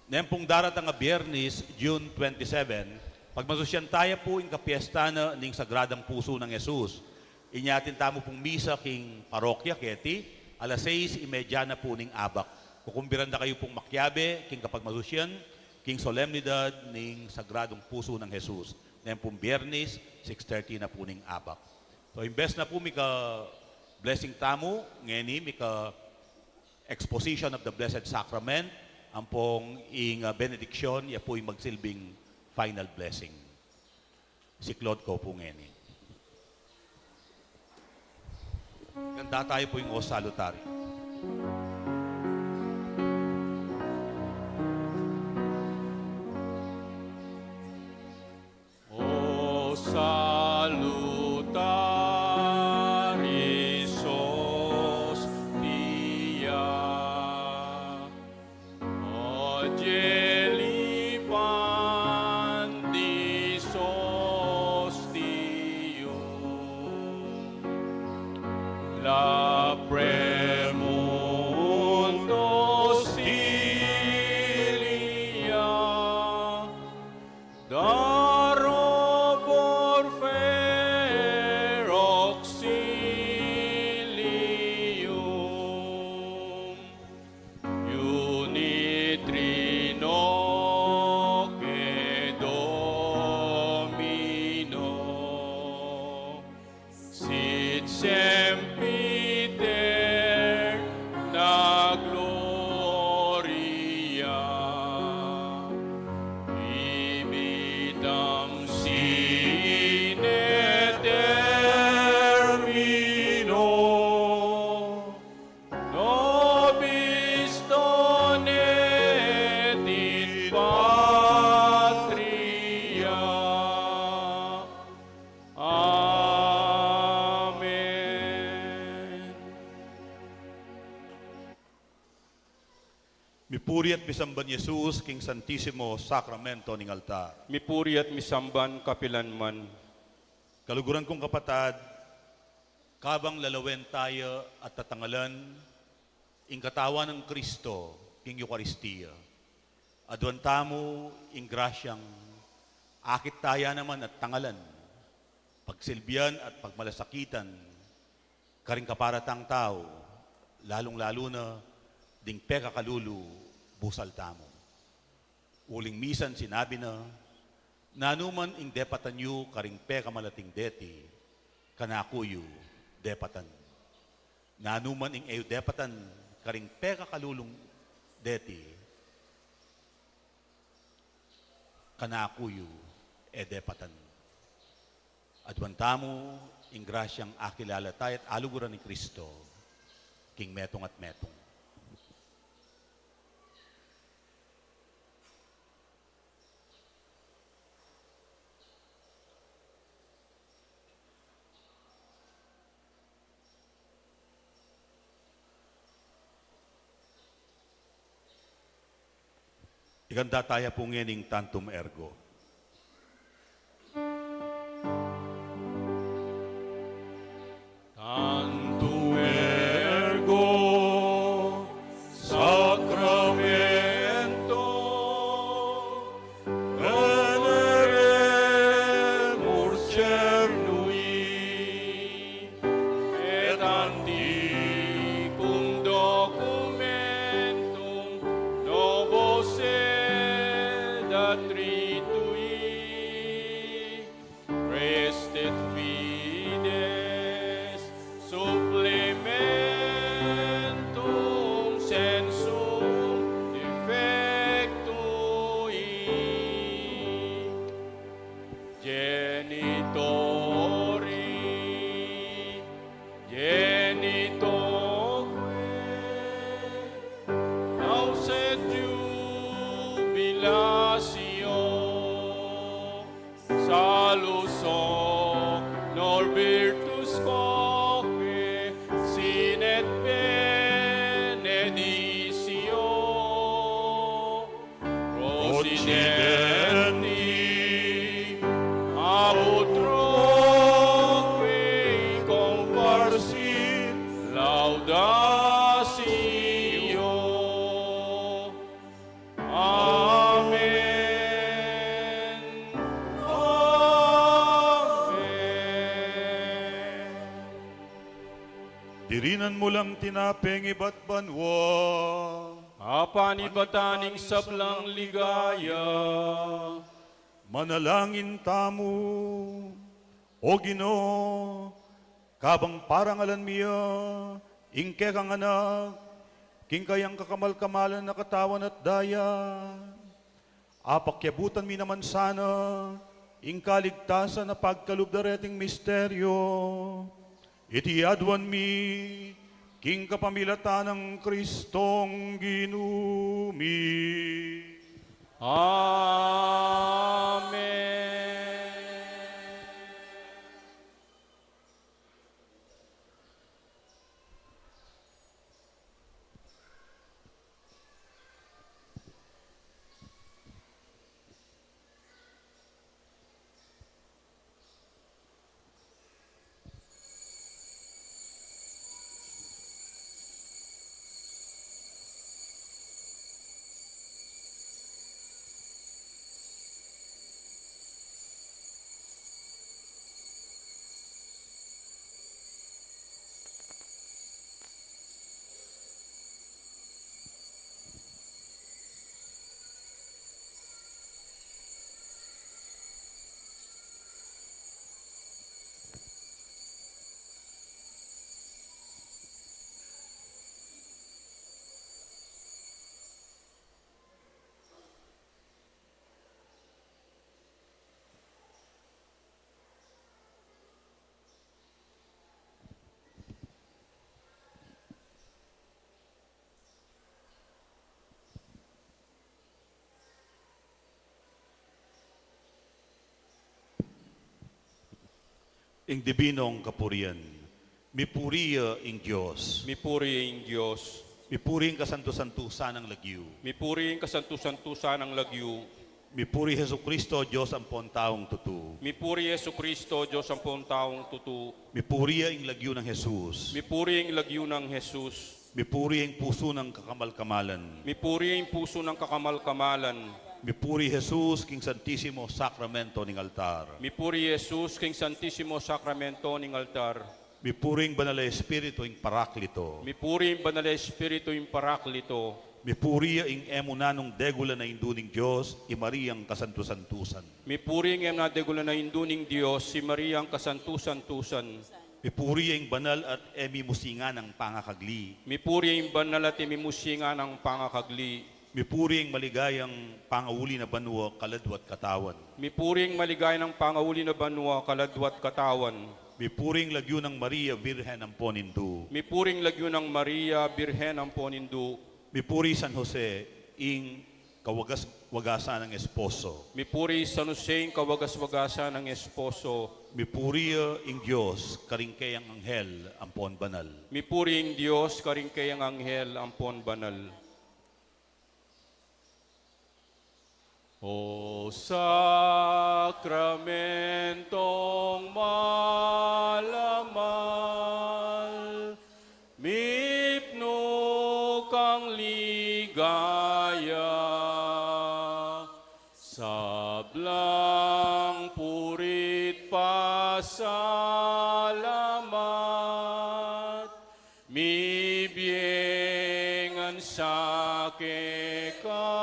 Neng pung daratang a Biernis, June twenty-seven, pagmasusyan taya pu ing kapiesta na ning Sagradang Pusu nang Jesus. Inya atin tamu pung misa king parokya keti, alas sais y media na pu ning abak. Kukumbidan da kayu pung makiabe king kapagmasusyan king solemnidad ning Sagradong Pusu nang Jesus. Neng pung Biernis, six thirty na pu ning abak. So, imbes na pu mika-blessing tamu, ngeni mika exposition of the Blessed Sacrament, ampong ing, ah, benediction, ya pu ing magsilbing final blessing. Siklaud ko pu ngeni. Ganda tayo pu ing O Salutari. O salutaris hostia, angeli pandis hostium, lapremunt hostilia, darobor fer auxilium, iuni Trinoque Domino, sit sempiterna gloria, ibitam sine termino, nobis donet in patria. Amen. Mipuri at misamban Jesus king Santisimo Sakramento ning altar. Mipuri at misamban kapilan man. Kaluguran kung kapatad, kabang lalawen taya at tatangalan ing katawan nang Kristo king Eukaristia, aduan tamu ing grasyang akit taya naman at tangalan, pagsilbian at pagmalasakitan karing kaparatang tau, lalung-lalu na ding pekakalulu busal tamu. Uling misan sinabi na, "Nanu man ing depatan yu karing pekamalating deti, kanaku yu depatan. Nanu man ing e yu depatan karing pekakalulung deti, kanaku yu e depatan." Aduan tamu ing grasyang akilala taya at aluguran i Kristo king metung at metung. Ikanta taya pu ngening Tantum Ergo. Tantum ergo sacramento, veneremur cernui, et antiquum documentum novo sed adritui, restet fides supplementum sensum defectui. Genitori, genitoque, nau sed jubilas Luzon, Norbertus Coque, Sinet Benedisio, Presidenti, Autro Coque, Comparsin, Laudatio. Amen. Amen. Dirinan mu lang tinapeng ibat banua. Apan ibatan ing sablang ligaya. Manalangin tamu. O Ginu, kabang parangalan mi ya ing kekang Anak, king kayang kakamal-kamalan a katawan at daya, apakyabutan mi naman sana ing kaligtasan a pagkalub da reting misteryo. Iti aduan mi king kapamilatan nang Kristong Ginu mi. Amen. Ing dibinong kapurian. Mipuri ya ing Dios. Mipuri ya ing Dios. Mipuri ing kasantu-santusan nang lagyu. Mipuri ing kasantu-santusan nang lagyu. Mipuri Jesucristo, Dios ampon taung tutu. Mipuri Jesucristo, Dios ampon taung tutu. Mipuri ya ing lagyu nang Jesus. Mipuri ya ing lagyu nang Jesus. Mipuri ya ing pusu nang kakamal-kamalan. Mipuri ya ing pusu nang kakamal-kamalan. Mipuri Jesus king Santisimo Sakramento ning altar. Mipuri Jesus king Santisimo Sakramento ning altar. Mipuri ing Banal a Espiritu ing Paraklito. Mipuri ing Banal a Espiritu ing Paraklito. Mipuri ya ing e mu nanung degulan a Indu ning Dios, i Mariang kasantu-santusan. Mipuri ing e mu nanung degulan a Indu ning Dios, i Mariang kasantu-santusan. Mipuri ya ing banal at e mimusingan a pangakagli. Mipuri ya ing banal at e mimusingan a pangakagli. Mipuri ya ing maligayang pangauli na banua, kaladwa at katawan. Mipuri ya ing maligayang pangauli na banua, kaladwa at katawan. Mipuri ya ing lagyu nang Maria, Birhen ampon Indu. Mipuri ya ing lagyu nang Maria, Birhen ampon Indu. Mipuri ya i San Jose, ing kawagas-wagasan nang esposo. Mipuri ya i San Jose, ing kawagas-wagasan nang esposo. Mipuri ya ing Dios karing kayang anghel ampon banal. Mipuri ya ing Dios karing kayang anghel ampon banal. O sakramentong mal a mal, mipnu kang ligaya, sablang puri't pasalamat, mibie ngan sa keka,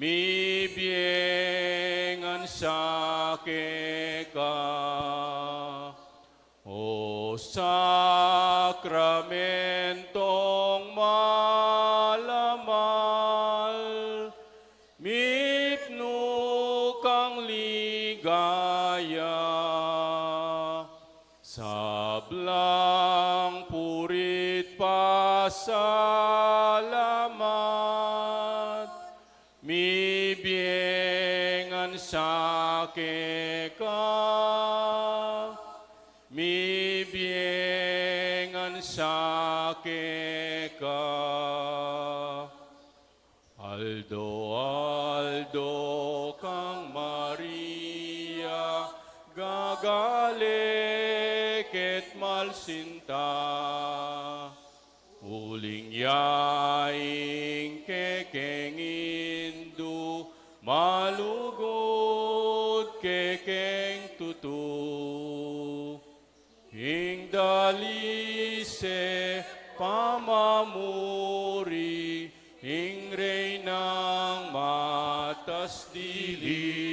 mibie ngan sa keka. O sakramentong mal a mal, mipnu kang ligaya, sablang puri't pasalamat, mibie ngan sa keka, mibie ngan sa keka. Aldo-aldo kang Maria, gagale keti malsinta. Uling ya ing kekeng indu, malugud kekeng tutu. Ing dalise pamamuri, ing Reynang matas dili.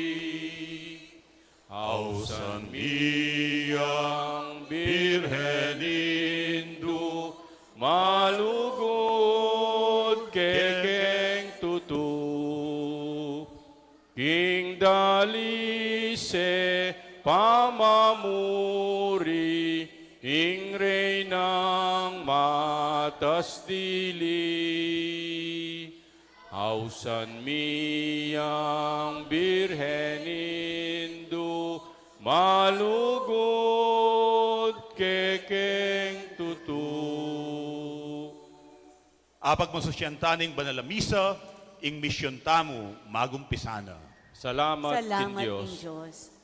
Ausan mi yang Birhen Indu, malugud kekeng tutu. King dalise pamamuri, ing Reynang matas dili. Ausan mi yang Birhen Indu, malugud kekeng tutu. Apagmasusyan ta ning banal a misa, ing misyon tamu magumpisa na. Salamat, Salamat king Dios. King Dios.